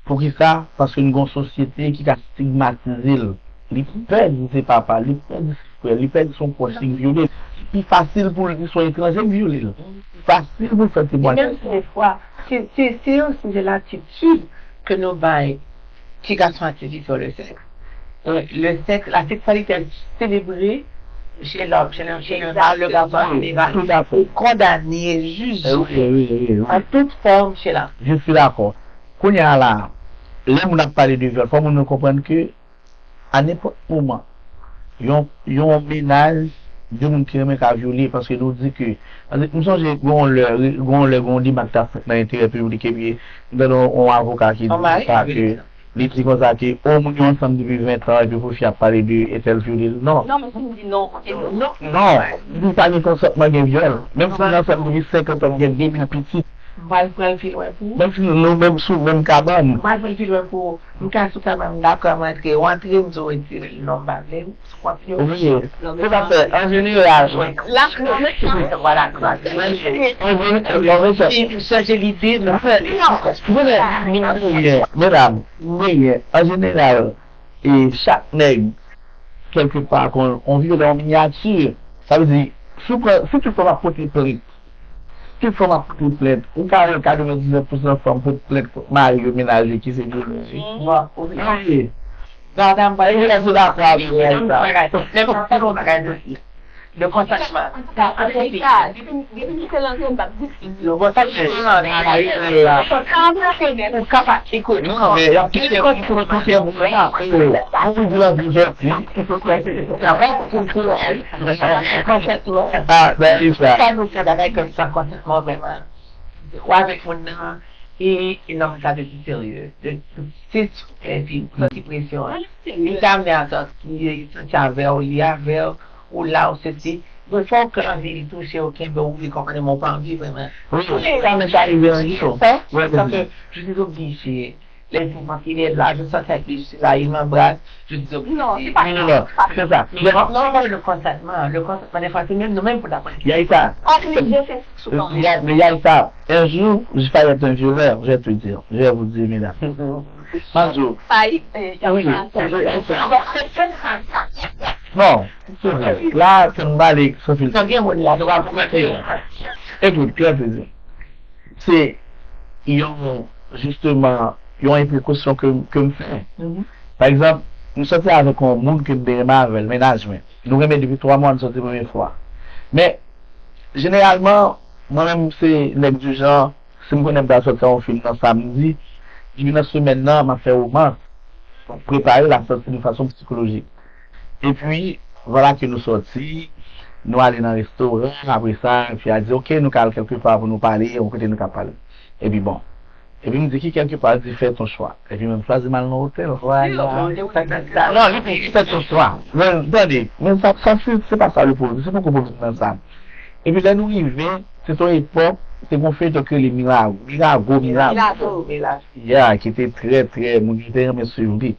Poukisa? Paske nou gen yon sosyete ki ka stigmatize l. Li pè di se papa, li pè di se frè, li pè di se yon pwòch li k vyole l. Li pi fasil pou l di se yon etranje k vyole l. Li pi fasil pou l fè temwayaj. E menm si dèfwa, se, se, se yon, se latitid ke nou bay ti gason a ti fi sou le sèks. Euh, le sexe, la sexualité est célébrée chez l'homme, chez le, chez le mâle, le garçon en général. Tout à fait. Et condamnée, jugée en toute forme chez l'homme. Je suis d'accord. Kounye a la, lè moun ap pale de vyòl, fò moun yo konprann ke a nenpòt moman, yon, yon mennaj, de moun ki renmen ka vyole, paske nou di ke, paske m sonje, gon lè, gon lè, gon deba ki t ap fèt nan enterè piblik, epi m tande yon, yon avoka ki di sa ke, li di konsa ke, o, moun yo ansanm depi ven tan, epi pou fi ap pale de entèl vyole l. Non. Non, men si m di non, e non. Non, li pa gen konsantman, gen vyòl. Menm si nou ansanm depi senkant an, gen de mil pitit. M pral pran l pi lwen pou ou. Menm si nou, nou menm sou menm kabann. M pral pran l pi lwen pou ou. M ka sou kabann, m dakò, m antre, ou antre, m di w retire l. Non, m pa vle. Wi, tout à fait. An jeneral, an jeneral, an jeneral, medam, an jeneral, e chak nèg, kèlkepa, kon yon vyolè an minyati. Sa vle di, si w pran, si tout fanm ap pote plent, tout fanm ap pote plent, ou ka wè katrevendiznèf pousan fanm pote plent kont mari yo, mennaj yo ki se vyolè. Wi. Gade m pral di w yon bagay. Men m pral di w yon bagay. Le konsantman. Depi m kite l antre, m p ap di si. Le konsantman. Ou kapab ekout. Non, men y ap kite, kite moun la. Ou di l anpil jènti. Ah, ben, e sa. Sa nou fè bagay kòm sa konsantman vrèman. Ou avèk moun nan, e, e nonm sa te pi serye. Se, epi, santi presyon an. Li ta mennen a sòti, li soti avè w, li avè w, ou la, ou sesi. Mwen fè w kè anvi li touche w, kenbe w, li konprann, men w pa anvi vrèman. Wi, wi, sa mèt arive anvi tou. Sa, sa ke je suis obligé. Lè di mwen fini la, je sens que je suis là, il m'embrasse, je suis obligé. Non, se pa sa. Non, non, se sa. Non, non, non, le consentement, le consentement, des fois, c'est même nous-mêmes pour la politique. Il y a eu ça. Obligé, c'est sou kòm. Il y a, il y a eu ça. Un jour, je vais être un violeur, je vais te dire. Je vais vous dire, mesdames. Bonjour. Sa, il, eh, il y a eu ça. Non, se vre. La, se m pale san filtre. Sa gen moun la, nou pa pou mete yo. Écoute, très plaisir. Se yon, jisteman, yon enplikasyon ke, ke m fè. Pa egzanp, m sòti avèk yon moun ke m te renmen avè l, mennaj mwen. Nou renmen depi twa mwa, nou sòti premye fwa. Men, jeneralman, mwen menm, se nèg di jan, si m konnen m pral sòti ak yon fi nan samdi, depi nan semèn nan, m ap fè womans, m ap prepare l, ap sòti de fason sikolojik. Epi, vwala ke nou sòti, nou ale nan restoran, apre sa, fi a di, "Ok, nou ka al kèlke pa pou nou pale, yon kote nou ka pale." Epi bon. Epi m di, "Ki kèlke pa?" L di, "Fè ton chwa." Epi mwen m chwazi m al nan otèl. Vwala. Non, li di, "Fè ton chwa." Men, tande, men sa, sa se, se pa sa le pwoblèm, se poko pwoblèm nan sa. Epi lè nou rive, se te yon epòk, te gon feyton ki rele Mirago, Mirago, Mirago. Mirago. Ya, ki te trè, trè, moun yo te renmen swiv li.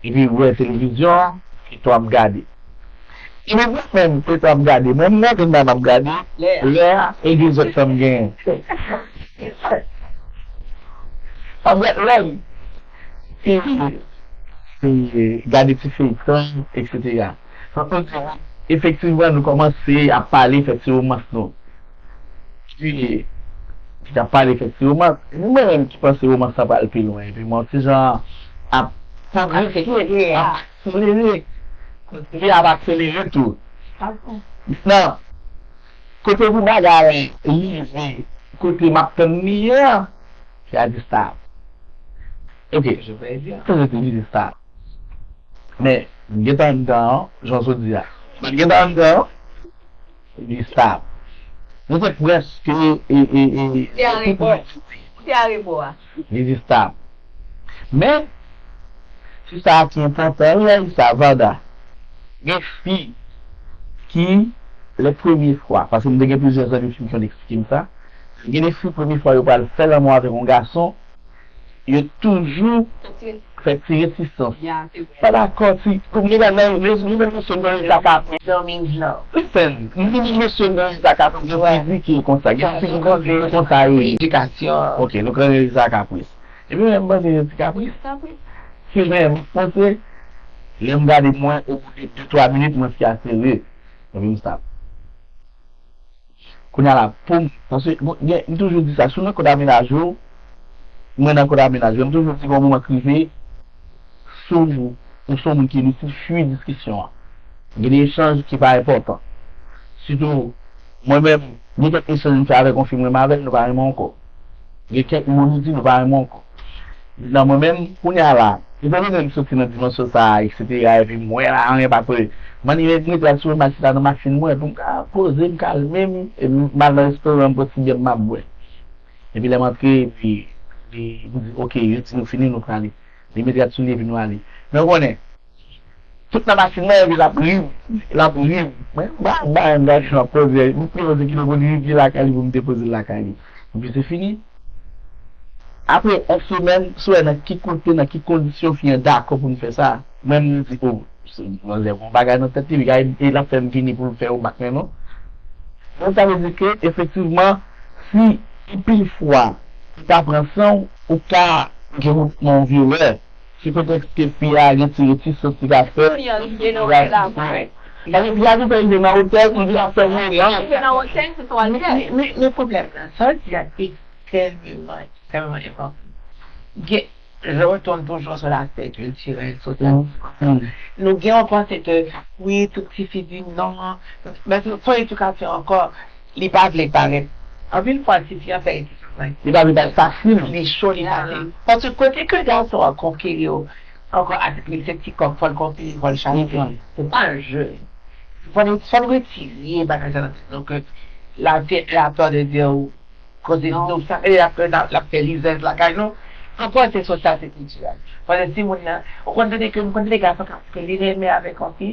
Epi wè televizyon an, Petwa ap gade. Epi mwen menm, Petwa ap gade. Mwen, m gade, m ap gade. Lè a, e de zòt tan m genyen. An fèt, lè m, e, e, gade ti feyton, etsetera. Sa vle di, efektivman, nou kòmanse ap pale, fè ti womans nou. Epi, li t ap pale, efektivman, mwen menm ki panse womans la pral pi lwen. Epi mwen, ti jan ap pwogrese, ap akselere. Epi ap akselere tou. Nan, kote pou bagay la rive, kote m ap tann li an, fi a di stop. Ok. Li di stop. Men, m gentan anndan an, jan w sot di a. Mwen gentan anndan an, li stop. Nou te prèske, e, e, e, Te arebò. Te arebò a. Li di stop. Men, se sa ki enpòtan, lè sa, Vanda. Gen fi ki, lè premye fwa, paske m te gen plizyè zanmi fi ki konn eksplike m sa, gen de fi, premye fwa yo pral fè lanmou avèk yon gason, yo toujou fè ti retisans. Ya, se vre. Pa dakò, ti, pou mwen, nan, nou, nou menm mesye, nou nan eta kapris. Listen, nou menm mesye, nou nan eta kapris, nou fizike konsa. Gen fi ki konsa yo ye. Edikasyon. Ok, nou nan eta kapris. Epi menm panse yo ti kapris. Kapris. Se menm panse, lè m gade mwen, o bou de de twa minit, mwen fi a serye. Epi m stop. Kounye a la, pou m, paske, bon, gen, m toujou di sa, si w nan kòd a mennaj ou, mwen nan kòd a mennaj mwen, m toujou di, gon moman k rive, si w, ou se yon moun ki initil, fwi diskisyon an. Gen de echanj ki pa enpòtan. Sitou, mwen menm, gen kèk echanj m fè avèk yon fi m renmen avè l, nou pa renmen ankò. Gen kèk mo nou di, nou pa renmen ankò. Nan mwen menm, kounye a la, etan done m soti nan dimansyon sa a, etsetera, epi m wè la, anyen pa pre. M annik mete rad sou mwen, m al chita nan machin mwen, pou m ka poze m, kalme m, epi m al nan restoran, m pran ti byè m, m ap bwè. Epi lè m antre, epi li, li di, "Ok, yo di nou fini, nou prale." Li mete rad sou li, epi nou ale. Men w konnen, tout nan machin nan, epi l ap ri, l ap ri. Mwen, ba, ba, m gade, m ap poze, m ap poze ki lòt bò, li rive lakay li pou m depoze l lakay li. Epi se fini. Apre yon semèn, si w wè nan ki kote, nan ki kondisyon fi an dakò pou m fè sa, mwen, m di, "O, se manzè gon bagay nan tèt li, e l ap fè m vini pou l fè womans mwen, non." Donk, sa vle di ke, efektivman, si anpil fwa, ou ka pran san w, ou ka gen konpòtman yon vyolè, sou pretèks ke fi a gen ti retisans li ka fè. Kounye a, li vin nan otèl la. Paske fi a vin fè rive nan otèl, pou li ap fè wè la. Rive nan otèl, se sou altèl. Men, men, men pwoblèm nan, sa w di a ekstrèmeman, ekstrèmeman enpòtan. Gen, je retourne toujours sur l'aspect culturel, sosyal. Nou gen yon panse ke, wi, tout ti fi di non, men se, se yon edikasyon ankò. Li pa vle parèt. Anpil fwa, si fi an fè retisans, li pa vle parèt fasil. Li cho, li fasil. Paske kote ke gason an konkeri w, ankò ak li se ti kòk, fò l konkeri, fò l chache. Se pa yon je. Fò n, fò n retire bagay sa nan tèt nou ke la fi a peur de dire ou koze nou sa, e l ap, l ap, l ap fè rizèz lakay nou. Ankò, se sosyal, se kiltirèl. Paske si moun nan, ou konn tande ke, m konn tande gason k ap, ke li renmen avèk yon fi,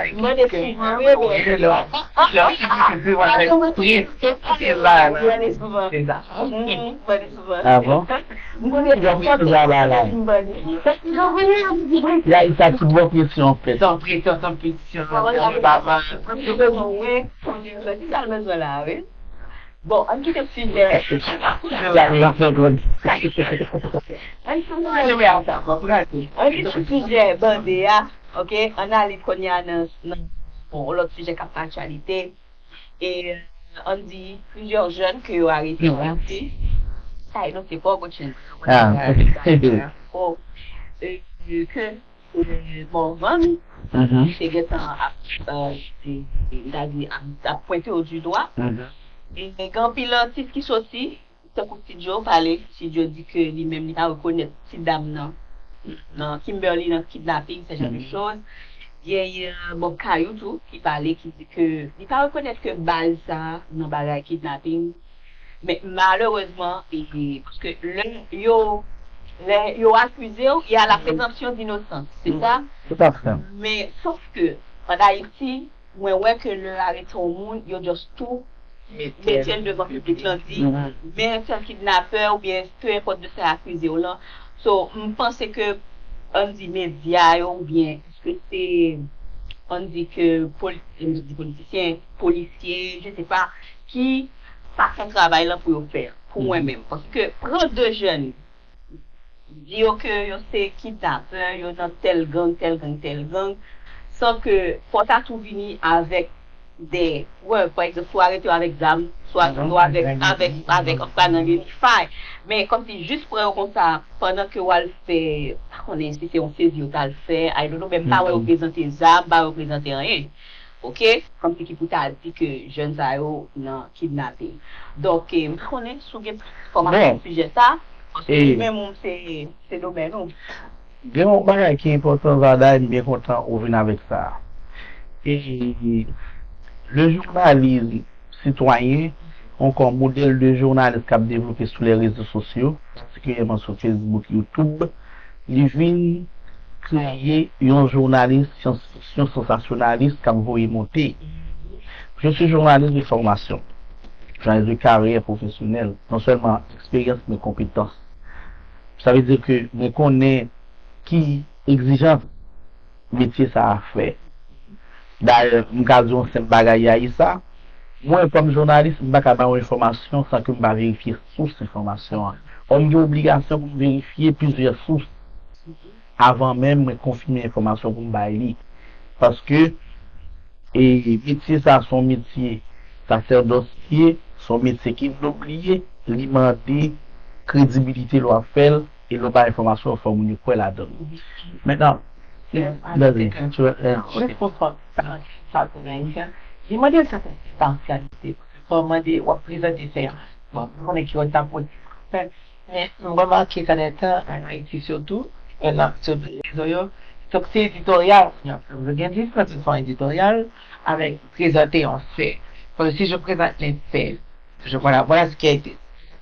sa. Mande souvan, wi, wi. Lè w ap di ke se pa eksprè, se la, la. Mande souvan. Se sa. Mhm, mande souvan. Ah bon? M konnen gen pwoblèm la, la. M bandi. Sa ki gen pwoblèm? Y a, y a tout bon presyon, an fèt. San presyon, san presyon, san baba. Mwen bezwen, wi. Mwen bezwen. Ki sa l bezwen la, wi? Bon, ann kite sijè. Ann kite sijè bande a, oke? Ann ale kounye a nan, nan, bon, yon lòt sijè k ap nan aktyalite. E, euh, ann di, plizyè jèn ke yo arete an Ayiti. Sa e non, se pa Gotchen. Ah, ok. Bon, euh, ke euh, Morvan te gentan ap, euh, m ta di, ap, ap pwente yo di dwa. E gen anpil atis ki soti, tankou Ti Joe pale, Ti Joe di ke li menm li pa rekonèt ti dam nan, nan Kimberly nan kidnaping, se jan de choz. Genyen Bob Kayou tou ki pale, ki di ke li pa rekonèt ke baz sa nan bagay kidnaping. Men malerezman, e, paske lè yo, lè yo akize w, y a la présomption d'innocence, se sa? Tout à fait. Men, sof ke, an Ayiti, mwen wè ke lè yo arete yon moun, yo just tou mete l devan piblik lan, di, men tèl kidnapè oubyen peu importe de sa y akize w lan. So, m panse ke, ann di, medya yo oubyen, èske se, ann di ke poli-, m di politisyen, polisye, je sais pas, ki pa fè travay lan pou yo fè, pou mwen menm. Paske pran de jèn, di yo ke yo se kidnapè, yo nan tèl gang, tèl gang, tèl gang, san ke fò ta tou vini avèk de prèv. Pa egzanp, si w arete yo avèk zam, si w arete yo avèk, avèk, avèk, anfka nan Unify. Men kòmsi jis pran yo konsa, pandan ke w al fè, pa konnen si se yon sezi yo t al fè, I don't know, men m pa wè yo prezante zam, m pa wè yo prezante anyen. Oke? Kòmsi ki pou ta di ke jèn sa yo nan kidnaping. Donk, eh, m pa konnen si w gen plis enfòmasyon sou sijè sa, paske ou menm ou se, se domèn ou. Gen yon bagay ki enpòtan, Varda, e m byen kontan ou vin avèk sa. E le journalisme citoyen, ankò modèl de jounalis k ap devlope sou lè rezo sosyo, patikilyèman sou Facebook, YouTube, li vin kreye yon jounalis syans fiksyon sansasyonalis k ap voye monte. Je suis journaliste de formation, journaliste de carrière professionnelle, non sèlman eksperyans, men konpetans. Sa vle di ke mwen konnen ki egzijans metye sa a fè. Dayè, m ka di yon senp bagay, Yaisa. Mwen, kòm jounalis, m pa ka ba yon enfòmasyon san ke m pa verifye sous enfòmasyon an. Or, m gen obligasyon pou m verifye plizyè sous avan menm mwen konfime enfòmasyon pou m bay li. Paske, e, metye sa a se yon metye sasèdòs li ye, se yon metye ki dlo li ye, li mande kredibilite lè w ap fè l, e lè w bay enfòmasyon, fò moun yo kwè ladan l. Mentnan, Jis pou fè sa pou Ayisyen, li mande yon sèten enpasyalite. Fò w mande, w ap prezante fè a. Bon, m konnen ki wòl ta pwodui fè, men m remake sa dètan, an Ayiti sitou, e nan, sou rezo yo, donk se editoryal, y ap fè. Yo gen dis nan tout fè editoryal, avèk prezante yon fè. Paske si je présente les faits, je, voilà, voilà ce qui a été,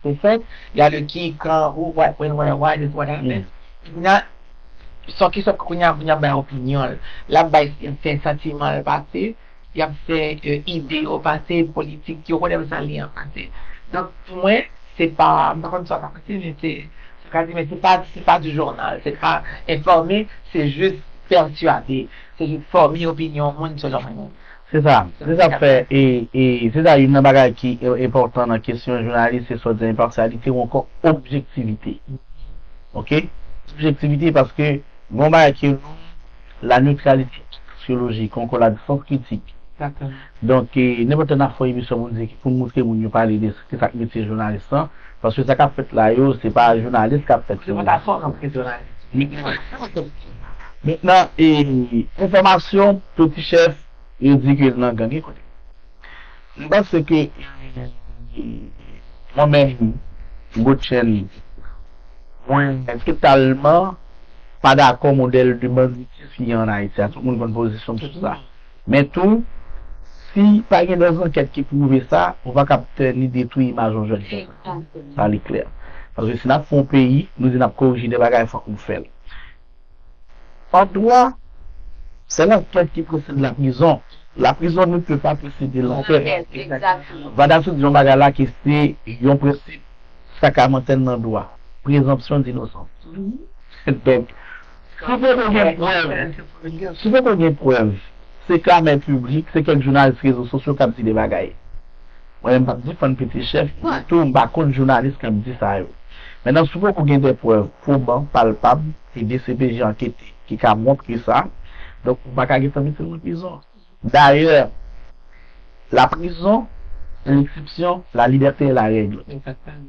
été fait. Il y a le qui, quand, who, what, when, where, why, this, what happened. Kounye a, sòki sòt kounye a, kounye a bay opinyon l. L ap bay, fè santiman l pase, y ap fè, euh, ide yo pase, politik yo, whatever sa li an pase. Donk, pou mwen, se pa, m pa konn sa w ka panse, men se, sa ka di, men se pa, se pa du journal, se pa enfòme, se jis pèsyade, se jis fòme opinyon moun selon mwen menm. Se sa, se sa k fè, e, e se sa youn nan bagay ki e, enpòtan nan kesyon jounalis, se sòt di enpasyalite ou ankò objektivite. Oke? Objektivite paske gon bagay ki rele la neutralité axiologique, ankò la distance critique. Dakò. Donk, e, nenpòt lè n ap fè yon emisyon pou n di, pou n montre moun yo pale de ki sa k metye jounalis lan, paske sa k ap fèt la yo, se pa jounalis k ap fèt. Se pa ta fò nan jounalis. Mentnan, e, enfòmasyon, peti chèf, yo di ke l nan gang, ekoute. M panse ke, e, mwen menm, Gotchen, mwen totalman pa dakò modèl de banditis ki gen an Ayiti a. Tout moun konn pozisyon m sou sa. Men tou, si pa gen de zankèt ki pwouve sa, ou pa kab fè ni detwi imaj yon jèn konsa. Sa li klè. Paske si n ap fè yon peyi, nou di n ap korije de bagay, fòk nou fè l. An dwa, c'est l'enquête qui précède la prison. La prison ne peut pas précéder l'enquête. L'enquête, exactement. Vanda sot di yon bagay la ki se yon prensip sakamantèn nan dwa. Présomption d'innocence. Donk, si poko gen prèv, si poko gen prèv, se klamè piblik, se kèk jounalis rezo sosyo k ap di de bagay. Mwen menm m p ap defann peti chèf, men tou m pa kont jounalis k ap di sa yo. Mentnan, si w poko gen de prèv pwoban, palpab, e D C P J ankete, ki ka montre sa, donk ou pa ka gentan mete l nan prizon. Dayè, la prison est l'exception, la liberté est la règle. Exactement.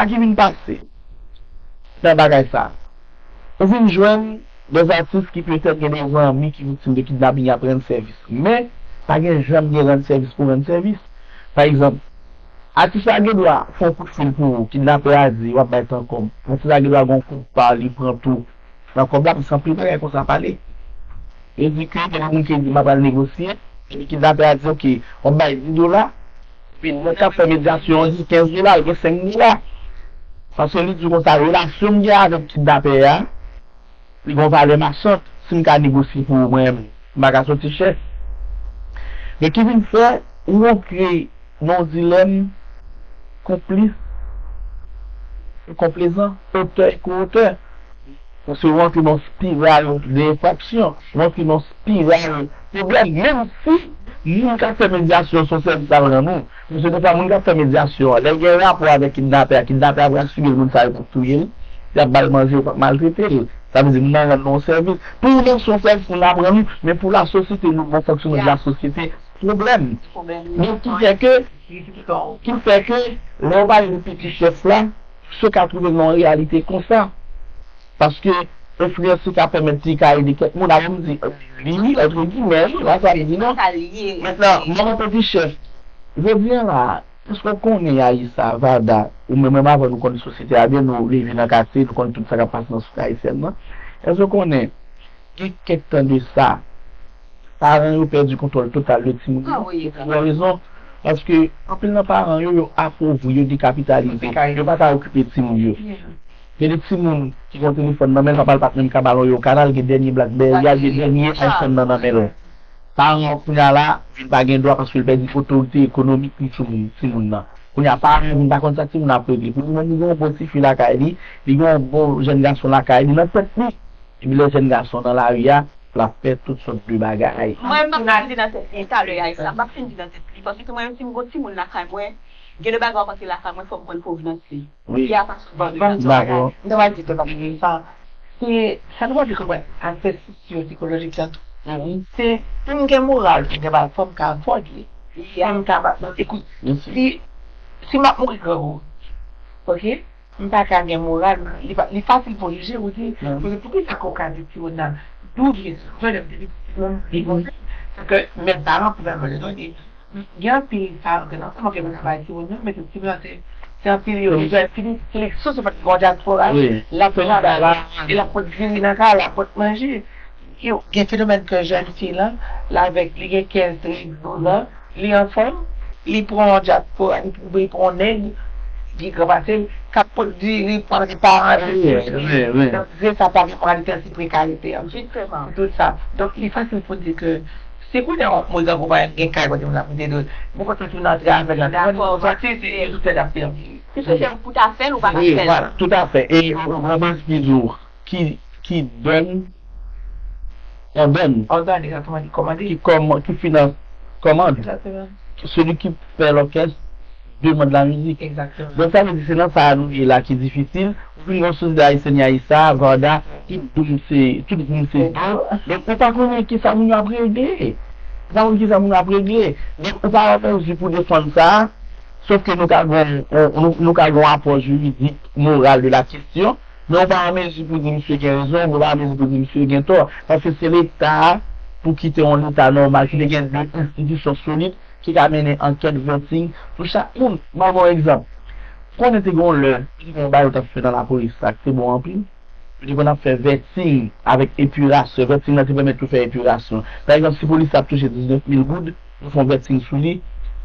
sa ki vin pase nan bagay sa? Ou vin jwenn de atis ki petèt gen de zanmi ki viktim de kidnaping y ap rann sèvis. Men, pa gen janm gen rann sèvis pou rann sèvis. Pa egzanp, atis la gen dwa fè yon kout fil pou ou, kidnapè a di w ap bay tan kòb. Atis la gen dwa gen yon kout pa li pran tou nan kòb la, paske anpil bagay konsa pale. Yo di ke gen moun ki di m ap al negosye, epi kidnapè a di, "Ok, w ap bay dis dola," epi nèg k ap fè medyasyon an di kenz dola, li gen senk dola. Paske li di konsa, relasyon m gen avèk kidnapè a, li gen yon valè machant. Si m ka negosye pou ou, mwen menm, m pa ka soti chè. Men ki vin fè ou antre nan yon dilèm konplis e konplezan, otè e ko-otè. Paske ou antre nan yon spiral de enfraksyon, ou antre nan yon spiral pwoblèm, menm si moun k ap fè medyasyon se yon sèvis l ap rann ou. Paske defwa moun k ap fè medyasyon an, lè l gen rapò avèk kidnapè a, kidnapè a pral simen moun sa yo pou touye l, y ap ba l manje, yo p ap maltrete l. Sa vle di moun nan rann nou yon sèvis. Pou ou menm se yon sèvis moun ap rann ou, men pou lasosyete, le bon fonksyonman de lasosyete, pwoblèm. Donk ki fè ke, ki fè ke lè w pale de piti chèf la, se ka twouve l nan yon reyalite konsa. Paske enfliyans li ka pèmèt li ka ede kèk moun, avè m di li, antre gimè, wi, pa sa m di non. Mentnan, manman peti chèf, jodi a la, èske w konnen Ayisa, Vada, ou menm, menm avan nou konn sosyete a byen, nou leve nan katye, nou konn tout sa k ap pase nan sosyete ayisyèn nan. Èske w konnen, gen kèk tan de sa, paran yo pèdi kontwòl total de timoun yo? Pou yon rezon, paske anpil nan paran yo, yo apovri, yo dekapitalize, yo pa ka okipe timoun yo. Gen de timoun ki gen yon telefòn nan men l, papa l pa t menm ka ba l yon euro kanal, gen dènye BlackBerry a, gen dènye iPhone nan nan men l. Paran an kounye a la vin pa gen dwa paske l pèdi otorite ekonomik li sou moun, timoun nan. Kounye a paran an vin pa konn sa timoun nan ap regle. Pou li menm, li gen yon bon tifi lakay li, li gen yon bon jèn gason lakay li nan tèt li. Epi lè jèn gason nan lari a, l ap fè tout sòt de bagay. Mwen menm m ap fin di nan tèt li talè a, sa m ap fin di nan tèt li, paske mwen menm si m gon timoun lakay mwen, gen de bagay w ap antre lakay mwen, fò m konn pwovenans li. Wi. Ki a pa sou ban de. Dakò. M ta pral di tout bagay sa. Se sa nou pral di konprann aspè sosyo-sikolojik la tou. Se pou m gen moral, pou m gen bagay, fò m ka vòlye. Fò m ka ba, ekout, si, si m ap mouri grangou, oke? M pa ka gen moral, li pa, li fasil pou jije, ou di, ou di, poukisa ke w ka di timoun nan douz, vennèf, depi timoun li konsa? Se ke menm paran pou fè vòlè non, gen anpil paran ke nan sa manke pou travay timoun nan, men tout timoun nan se Se anpil yo. Jèn fi, li, li sou se fèt gon dyaspora, l ap travay, e l ap pot diri nan kay, l ap pot manje. Yo, gen fenomèn ke jèn fi lan, l avèk, li gen kenz, trèz, douz an, li anfòm, li pran yon dyaspora, li pran yon nèg, ki gran pase l, k ap pot diri, pran gen paran, donk, se sa, pa gen moralite, se prekarite an. Pou tout sa. Donk, li fasil pou di ke, si kounye a, mwen, gran konpayi, gen kay kote moun ap mete dlo, nenpòt moun ap antre avè l, nan nenpòt moun sòti, se, se tout tèt ap fè. Ou chèche pou ta fè l, ou pa ka fè l. Toutafè. E, mwen, mwen, ki, ki done, an done, ki kòm-, ki finans kòmand. Seli ki fè lòkès demann la mizik. Donk, sa vle di, se nan sa a nou ye la ki difisil. Ou vin gen yon sosyete ayisyèn, Yaïsa, Varda, tout moun se, tout moun se dlo. Donk, ou pa konnen ki sa moun yo ap regle. Ou pa konnen ki sa moun yo ap regle. Donk, ou pa an mezi pou defann sa. Sòf ke nou ka gen, nou, nou ka gen yon apò jiridik, moral de la kesyon, men ou pa an mezi pou di misye gen rezon, ou pa an mezi pou di misye gen tò. Paske se Leta a, pou kite yon Leta nòmal, ki te gen de enstitisyon solid, ki ka mennen ankèt, vetting, pou chak moun. Mwen ba w yon egzanp. Konnen te gen yon lè, te gen yon bagay yo t ap fè nan lapolis la, ki te bon anpil. Yo te konn ap fè vetting avèk epirasyon. Vetting nan te pèmèt yo fè epirasyon. Pa egzanp, si polis la ap touche diznèf mil goud, yo fè yon vetting sou li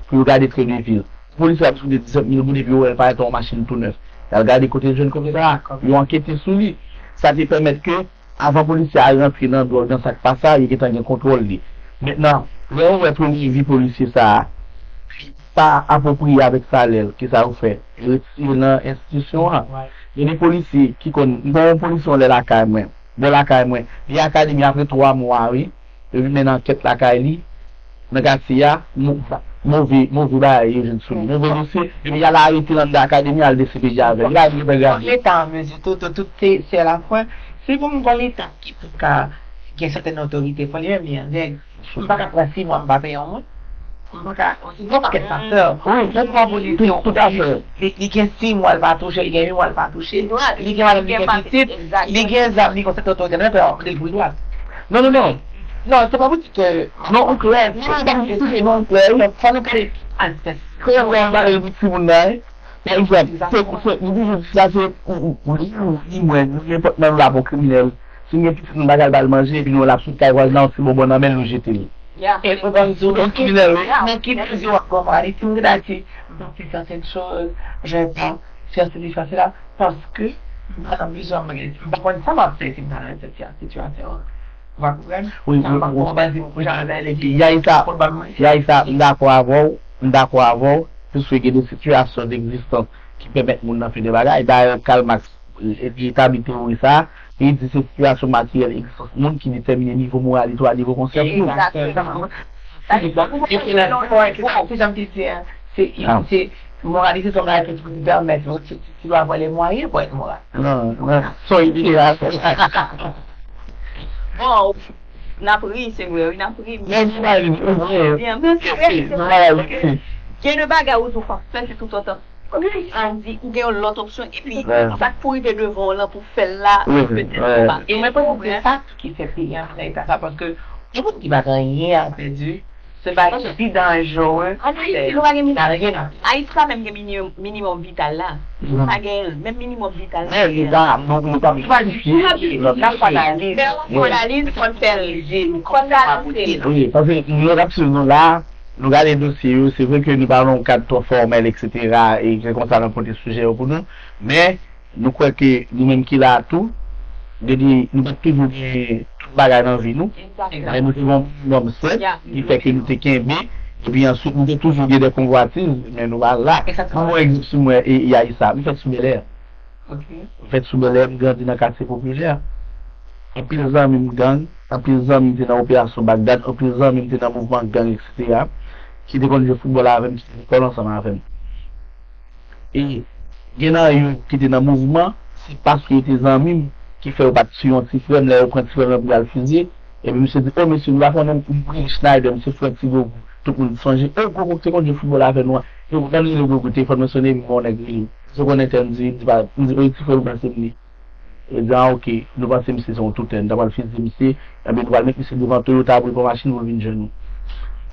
pou yo gade tren de vi l. Si polis la ap touche diznèf mil goud epi yo wè l parèt yon machin tou nèf, y al gade kote l jwenn kòb sa a, yo ankete sou li. Sa te pèmèt ke, avan polisye a rantre nan dwòg, nan sa k pa sa, yo gentan gen kontwòl li. Mentnan, lè yo wè premye vi polisye sa a, li pa apwopriye avèk salè l, kisa yo fè? Yo retire l nan enstitisyon an. Gen de polisye ki konn, m gen yon polisye yon lè lakay mwen. Bò lakay mwen. Li akademi apre twa mwa, wi. Yo vin mennen ankèt lakay li, nan katye a, mo-, move, move bagay yo jwenn sou li. Move dosye, epi y al arete l anndan akademi, al D C P J avè l. Li pa vin fè grav. Leta an mezi tou, tou, tout se, se la fwa. Se pou m gon Leta ki pou ka gen sètèn otorite, fò li menm li an règ. M pa ka pran sis mwa m pa peye yon moun. M pa ka, yon pakèt faktè. Wi, yon pran polisye, yon polisye, li, li gen sis mwa l pa touche, li gen uit mwa l pa touche. Li gen madanm, li gen pitit, li gen zam, li gon sètèn otorite, men pè, li pou dwat. Non, non, non. Non, se pa pou di ke, non, ou klè. Non, ou klè. Fò nou gade aspè. Klè, ou gade pou timoun nan, wi. Pa egzanp, se, se, nou toujou di sa, se, ou, ou, ou, ou, ou, li mwen, nou nenpòt nan nou la pou kriminèl. Si nou gen pitit nou pa ka al ba l manje, epi nou wè l ap sot kay vwazen an, yon ti bonbon nan men l, nou jete l. E ou ban m di w, yon kriminèl, wi. Nan ki mezi w ap konprann? E si m gen dati, m pa fè sètèn choz, je pa fè sesi, fè sela, paske m pa nan bezwen, m pa konn sa m ap fè si m ta nan sèt sitiyasyon an. Ou pa konprann? Wi, wi, wi. Yaïsa, Yaïsa, m dakò avè w, m dakò avè w, piske gen de sitiyasyon degzistans ki pèmèt moun nan fè de bagay. Dayè, Karl Marx, li etabli teyori sa a, li di se sitiyasyon materyèl egzistans moun ki detèmine nivo moralite w a, nivo konsyans ou. Egzakteman. Sa vle di, pou mwen, se jan m te di a, se, se, moralite se yon bagay ke tu peux te permettre, tu, tu, tu dois avoir les moyens pour être moral. Non, non, soyez clair. Bon, n ap ri, se vre, wi, n ap ri. Men nou pa ri, nou pa ri. Byen, men se vre, se vre. Gen de bagay ou di w p ap fè, se toutotan an di, ou gen yon lòt opsyon, epi sa k pou rive devan w lan pou fè l la, petèt ou pa. E mwen panse se sa ki fè peyi an nan eta sa, paske yon moun ki pa gen anyen a pèdi, se bagay ki pi danjere. An Ayiti, nou pa gen minimòm. Ayiti pa menm gen minimòm, minimòm vital la. Nou pa gen menm minimòm vital la. Men, nou pa, nou, nou pa planifiye. N ap fè analiz. Fè yon analiz, fò n fè l. Fò n balanse l. Wi, paske nou t ap swiv nou la, nou gade dosye yo, se vre ke nou pa nan yon kad twò fòmèl, etsetera, e se konsa n ap pote sijè yo pou nou, men nou kwè ke nou menm ki la a tou, depi nou pa t toujou gen tout bagay nan vi nou, men nou te gen yon minimòm sèt, ki fè ke nou te kenbe, epi answit nou te toujou gen de konvwatiz, men nou pa la. Mwen, egzanp, si mwen, e, e Yaïsa, m fèt sou Bèlè. M fèt sou Bèlè, m grandi nan katye popilè. Anpil zanmi m gang, anpil zanmi m te nan operasyon Bagdad, anpil zanmi m te nan mouvman gang, etsetera, ki te konn jwe foutbòl avè m, ki te lekòl ansanm avè m. E gen nan yo ki te nan mouvman, se paske yo te zanmi m, ki fè yo pa t tiye yon ti frè m, lè yo pran ti frè m nan pou y al fizye, epi misye di, "O, mesye, nou pa konnen m, m Willy Schneider, m se frè Ti Gogou." Tout moun sonje, "O, Gogou ki te konn jwe foutbòl avè nou an." Yo konn rele Gogou, telefòn mwen sonnen, epi m wè yon nèg rele m. Misye konnen tè m di, m di pa, m di, "O, e ti frè m panse m li." Yo di, "A, oke, nou panse misye se yon toutè, nou ta pral fizye misye, enben nou pral met misye devan Toyota pou l pran machin pou l vin jwenn nou."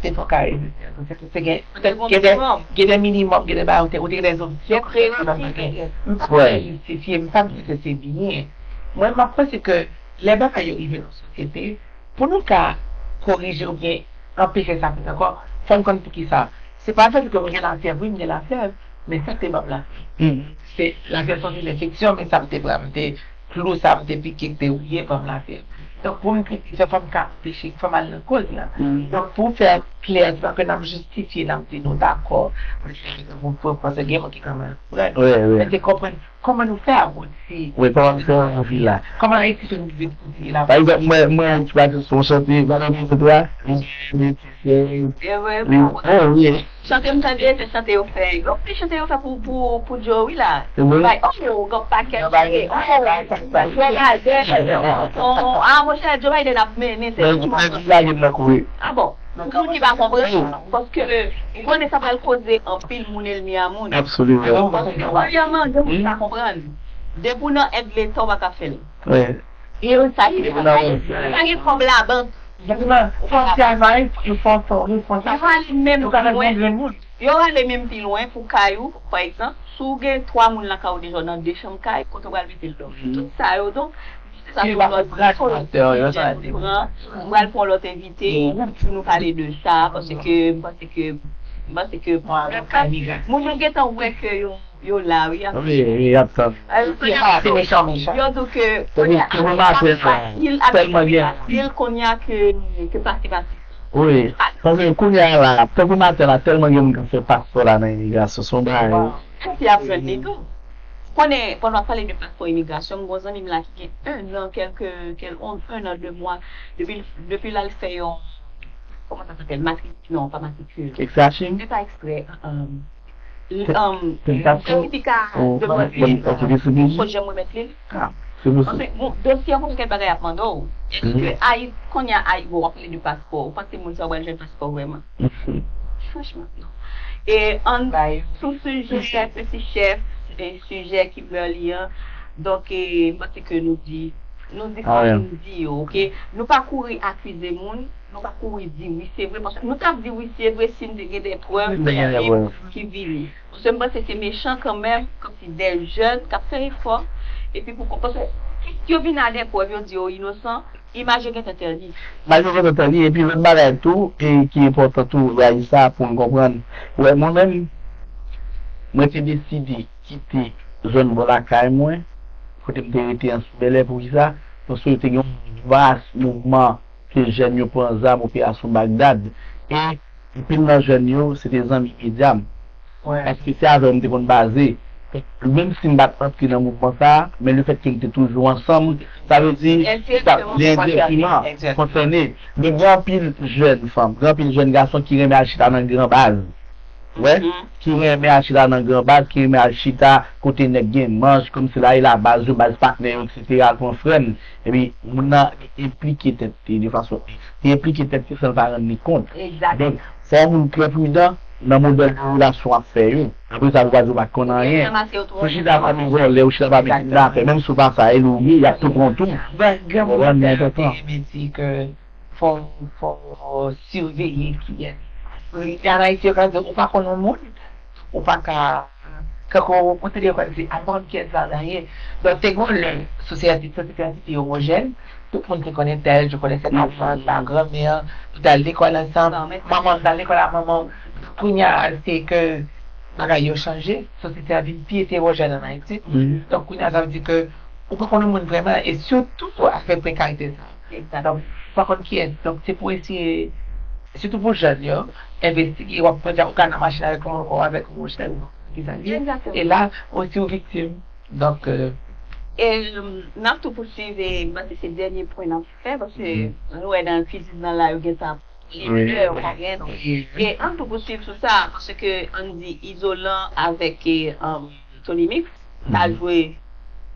Se fò ka reziste. Se gen, gen de, gen de minimòm, gen de bagay, ou te, ou te gen de objektif. M pa ka jistifye, m pa di ke se byen. Mwen, m ap panse ke lè bagay yo rive nan sosyete, pou nou ka korije oubyen anpeche sa fèt ankò, fò n konn poukisa. Se pa paske m gen lafyèv, wi, m gen lafyèv, men sa k te ban m lafyèv. Se lafyèv se yon enfeksyon, men sa m te pran, m te klou sa m te pike, k te wouye, ban m lafyèv. Donk, pou m pike, fò m ka anpeche, fò m al nan koz la. Donk, pou fè klè, se pa ke n ap jistifye, n ap di nou dakò, paske gen moun ki kanmenm konprann. Men se konprann kòman nou fè abouti. Wi, kòman nou fè abouti la. Kòman Ayiti fè nou vin kote la. Pa egzanp, mwen, mwen, ti pa ti son chante, Valè Mizotwa, Mizotwa, Mizotwa. E vre, wi, oh, wi. Chante m tande, se chante yo fè. Yo fè chante yo fè pou, pou, pou Joe, wi la. E vre. Bay, oh, gòp pakèt chante. Oh, Joe Biden. Oh, ah, monchè, Joe Biden ap mennen, se li ki konprann. Ah bon. Pou moun ki pa konprann, paske ou konnen sa pral koze anpil moun ènmi a moun. Absoliman. Premyèman, gen moun ki pa konprann. Depi w nan èd Leta, ou pa ka fè l. E sa ki pa gen kòb labank. Ou pa ka fè l. Yo ale menm pi lwen. Yo ale menm pi lwen pou kay ou, pa egzanp, si w gen twa moun lakay ou deja, w nan de chanm kay, kote w pral mete l dòmi. Tout sa yo, donk, Sa se yon lòt sijè nou pran. Nou pral pran yon lòt envite pou nou pale de sa, paske m panse ke, m panse ke moun yo gentan wè ke yo, yo la, wi, y ap tann. Yo di ke kounye a se fasil, fasil kounye a ke, ke pase pase. Wi, paske kounye a la, tankou maten la, tèlman gen moun k ap fè paspò la nan imigrasyon, se yon bagay. Ki ap jwenn li tou. Konnen, pandan w ap pale de paspò imigrasyon, m gen yon zanmi m la ki gen un an, kèlke, kèl, on, un an, de mwa, depi, depi l al fè yon, comment ça s'appelle, matrikil, non, pa matrikil. Extrachin? Se pa ekstrè, um, um, sètifika de manje, fò jan m remèt li. Anfen, bon, dosye an, konn kèk bagay ap mande w. Èske Ayiti, kounye a, Ayiti, bon, w ap pale de paspò, ou panse moun sa yo pral jwenn paspò vrèman? Franchman, non. E ann sou sijè, peti chèf, e sijè Kimberly an, donk, e, m panse ke nou di, nou di sa pou nou di yo, oke? Nou pa kouri akize moun, nou pa kouri di wi, se vre, paske nou t ap di wi, se vre, si n te gen de prèv ki vini. Paske m panse se mechan kanmenm, kòmsi de jèn k ap fè efò, epi pou, paske si yo vin a de prèv, yo di yo inosan, Imaj yo gentan tèni. Imaj yo gentan tèni, epi lòt bagay tou, e ki enpòtan tou, Raïssa, pou n konprann. Wè, mwen menm, mwen te deside kite zòn bò lakay mwen, kote m te rete an sou Bèlè, poukisa? Paske te gen yon vas mouvman ke jèn yo pran zam, operasyon Bagdad, e Anpil nan jèn yo, se te zanmi medya m. Paske se avè yo m te konn baze. Menm si m pa t antre nan mouvman sa a, men lefètke n te toujou ansanm, sa vle di, sa, endirèkteman konsène. Men gen anpil jèn fanm, gen anpil jèn gason ki renmen al chita nan gran baz. Wè, ki renmen al chita nan gran baz, ki renmen al chita kote nèg gen manch, kòmsi la e la baz yo, baz patnè yo, etsetera, al pran frèn. Epi, moun nan enplike tèt li de fason, li enplike tèt li san l pa rann li kont. Donk, fò moun trè pridan nan modèl de relasyon w ap fè yo. Apre sa, pou pa di w pa t konn anyen. Ou chita pami vòlè, ou chita pami kidnapè, menm si w pa sa, e li w ye, y ap tou pran w tou. Bon, granmoun nan te renmen di ke fò, fò siveye kiyès. An Ayiti, yo ka di, ou pa konn yon moun, ou pa ka, kankou, kote li yo konn di, aprann kiyès la, anyen. Donk, te gen yon lè, sosyete, sosyete an te pi omojèn, tout moun te konn entèl, je connaissais ta tante, ta grand-mère, nou t al lekòl ansanm, manman m t al lekòl ak manman w. Kounye a, se ke bagay yo chanje, sosyete a vin pi eterojèn an Ayiti. Donk, kounye a, sa vle di ke ou pa konn yon moun vrèman, e sitou afè prekarite sa. Donk, ou pa konn kiyès. Donk, se pou eseye, sitou pou jèn yo, envestige, w ap pran dja ou ka nan machin avèk yon, avèk yon mouch nan ki sa l ye. E la, osi ou viktim. Donk, euh, e, n ap tou pouswiv, e m panse se dènye pwen n ap fè, paske nou wè nan kriz nan la, yo gentan plizyè pwen. E ann tou pouswiv sou sa, paske ann di Izolan avèk, e, um, Tony Mix, ta jwe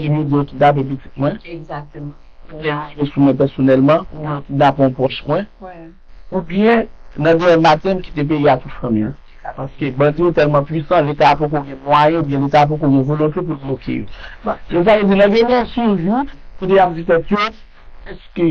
Ki vin di yo kidnape pitit mwen, Egzakteman. oubyen rive sou mwen pèsonèlman, oubyen kidnape yon pwòch mwen, Wè. oubyen nan demen maten m kite peyi a tout fanmi an. Paske bandi yo tèlman pwisan, Leta a poko gen mwayen, oubyen Leta a poko gen volonte pou l bloke yo. Bon, yo sa yo di nan demen sou jou, kote y ap di tèt yo, èske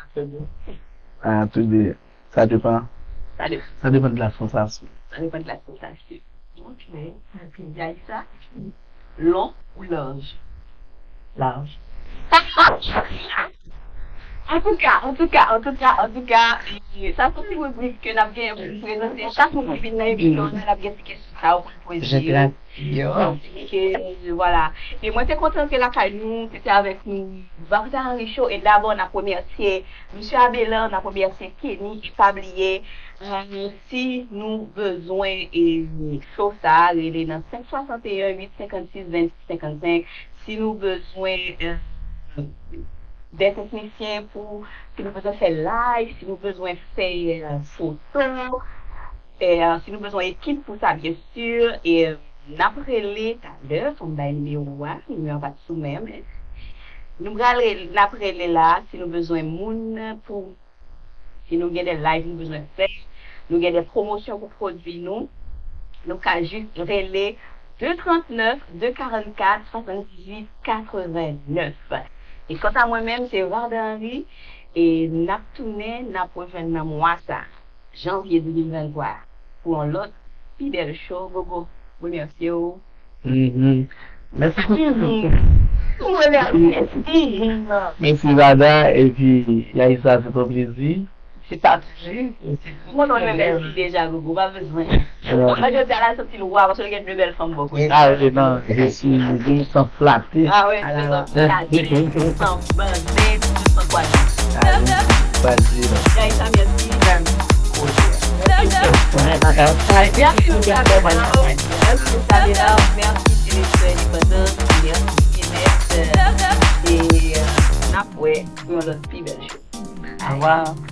Ah, tout de, ça dépend. Sa de, Ça dépend de la sensation. sa depann de la sensasyon. Ok. Ok. Yaisa, long ou laj? Large. Antouka, antouka, antouka, antouka, e, sa se yon ti ribrik ke n ap gen pou prezante chak moun ki vin nan emisyon an, n ap gen ti kesyon sa yo pou n poze yo. Paske, vwala. E mwen te kontan ke lakay nou, se te avèk nou, Varda Henry Show, e dabò n ap remèsye Mesye Abelard, n ap remèsye Kenny, e pa bliye, e, si nou bezwen, e, show sa a, rele nan senk swasanteyen uit senkannsis vennsis senkannsenk, si nou bezwen, e, de teknisyen pou, si nou bezwen fè live, si nou bezwen fè, e, foto, e, si nou bezwen ekip pou sa, byen si, e, n ap rele talè, fò m bay nimewo a, nimewo a pa t sou men, men nou pral rele, n ap rele la, si nou bezwen moun pou, si nou gen de live nou bezwen fè, nou gen de pwomosyon pou pwodui nou, nou ka jis rele de trannèf, de karannkat, swasanndizuit, katrevennèf. E kanta mwen menm, se Varda Henry, e n ap tounen, n ap rejwenn nan mwa sa, janvye de mil venntwa, pou yon lòt pi bèl show. Gogo, remèsye w. Mhm. Mèsi pou Mhm. Ou remèsye. Mhm. Mèsi Varda, epi Yaisa, se ton plezi. Se pa toujou. Mwen, non, remèsye deja, Gogo, pa bezwen. Alò, Mwen, jodi a la, santi l wa, paske l gen de bèl fanm bò kote. Ah oui, non, je suis, je me sens flatté. Ah ouais, c'est ça. T'as dit, tu te sens bandé, tu te sens quoi? Ah oui, pas dire. Yaisa, merci. Merci, Samuel. Merci, Samuel. Merci, Télévision Indépendance. Merci, Kenneth. Et, euh, n ap wè pou yon lòt pi bèl show. Au revoir.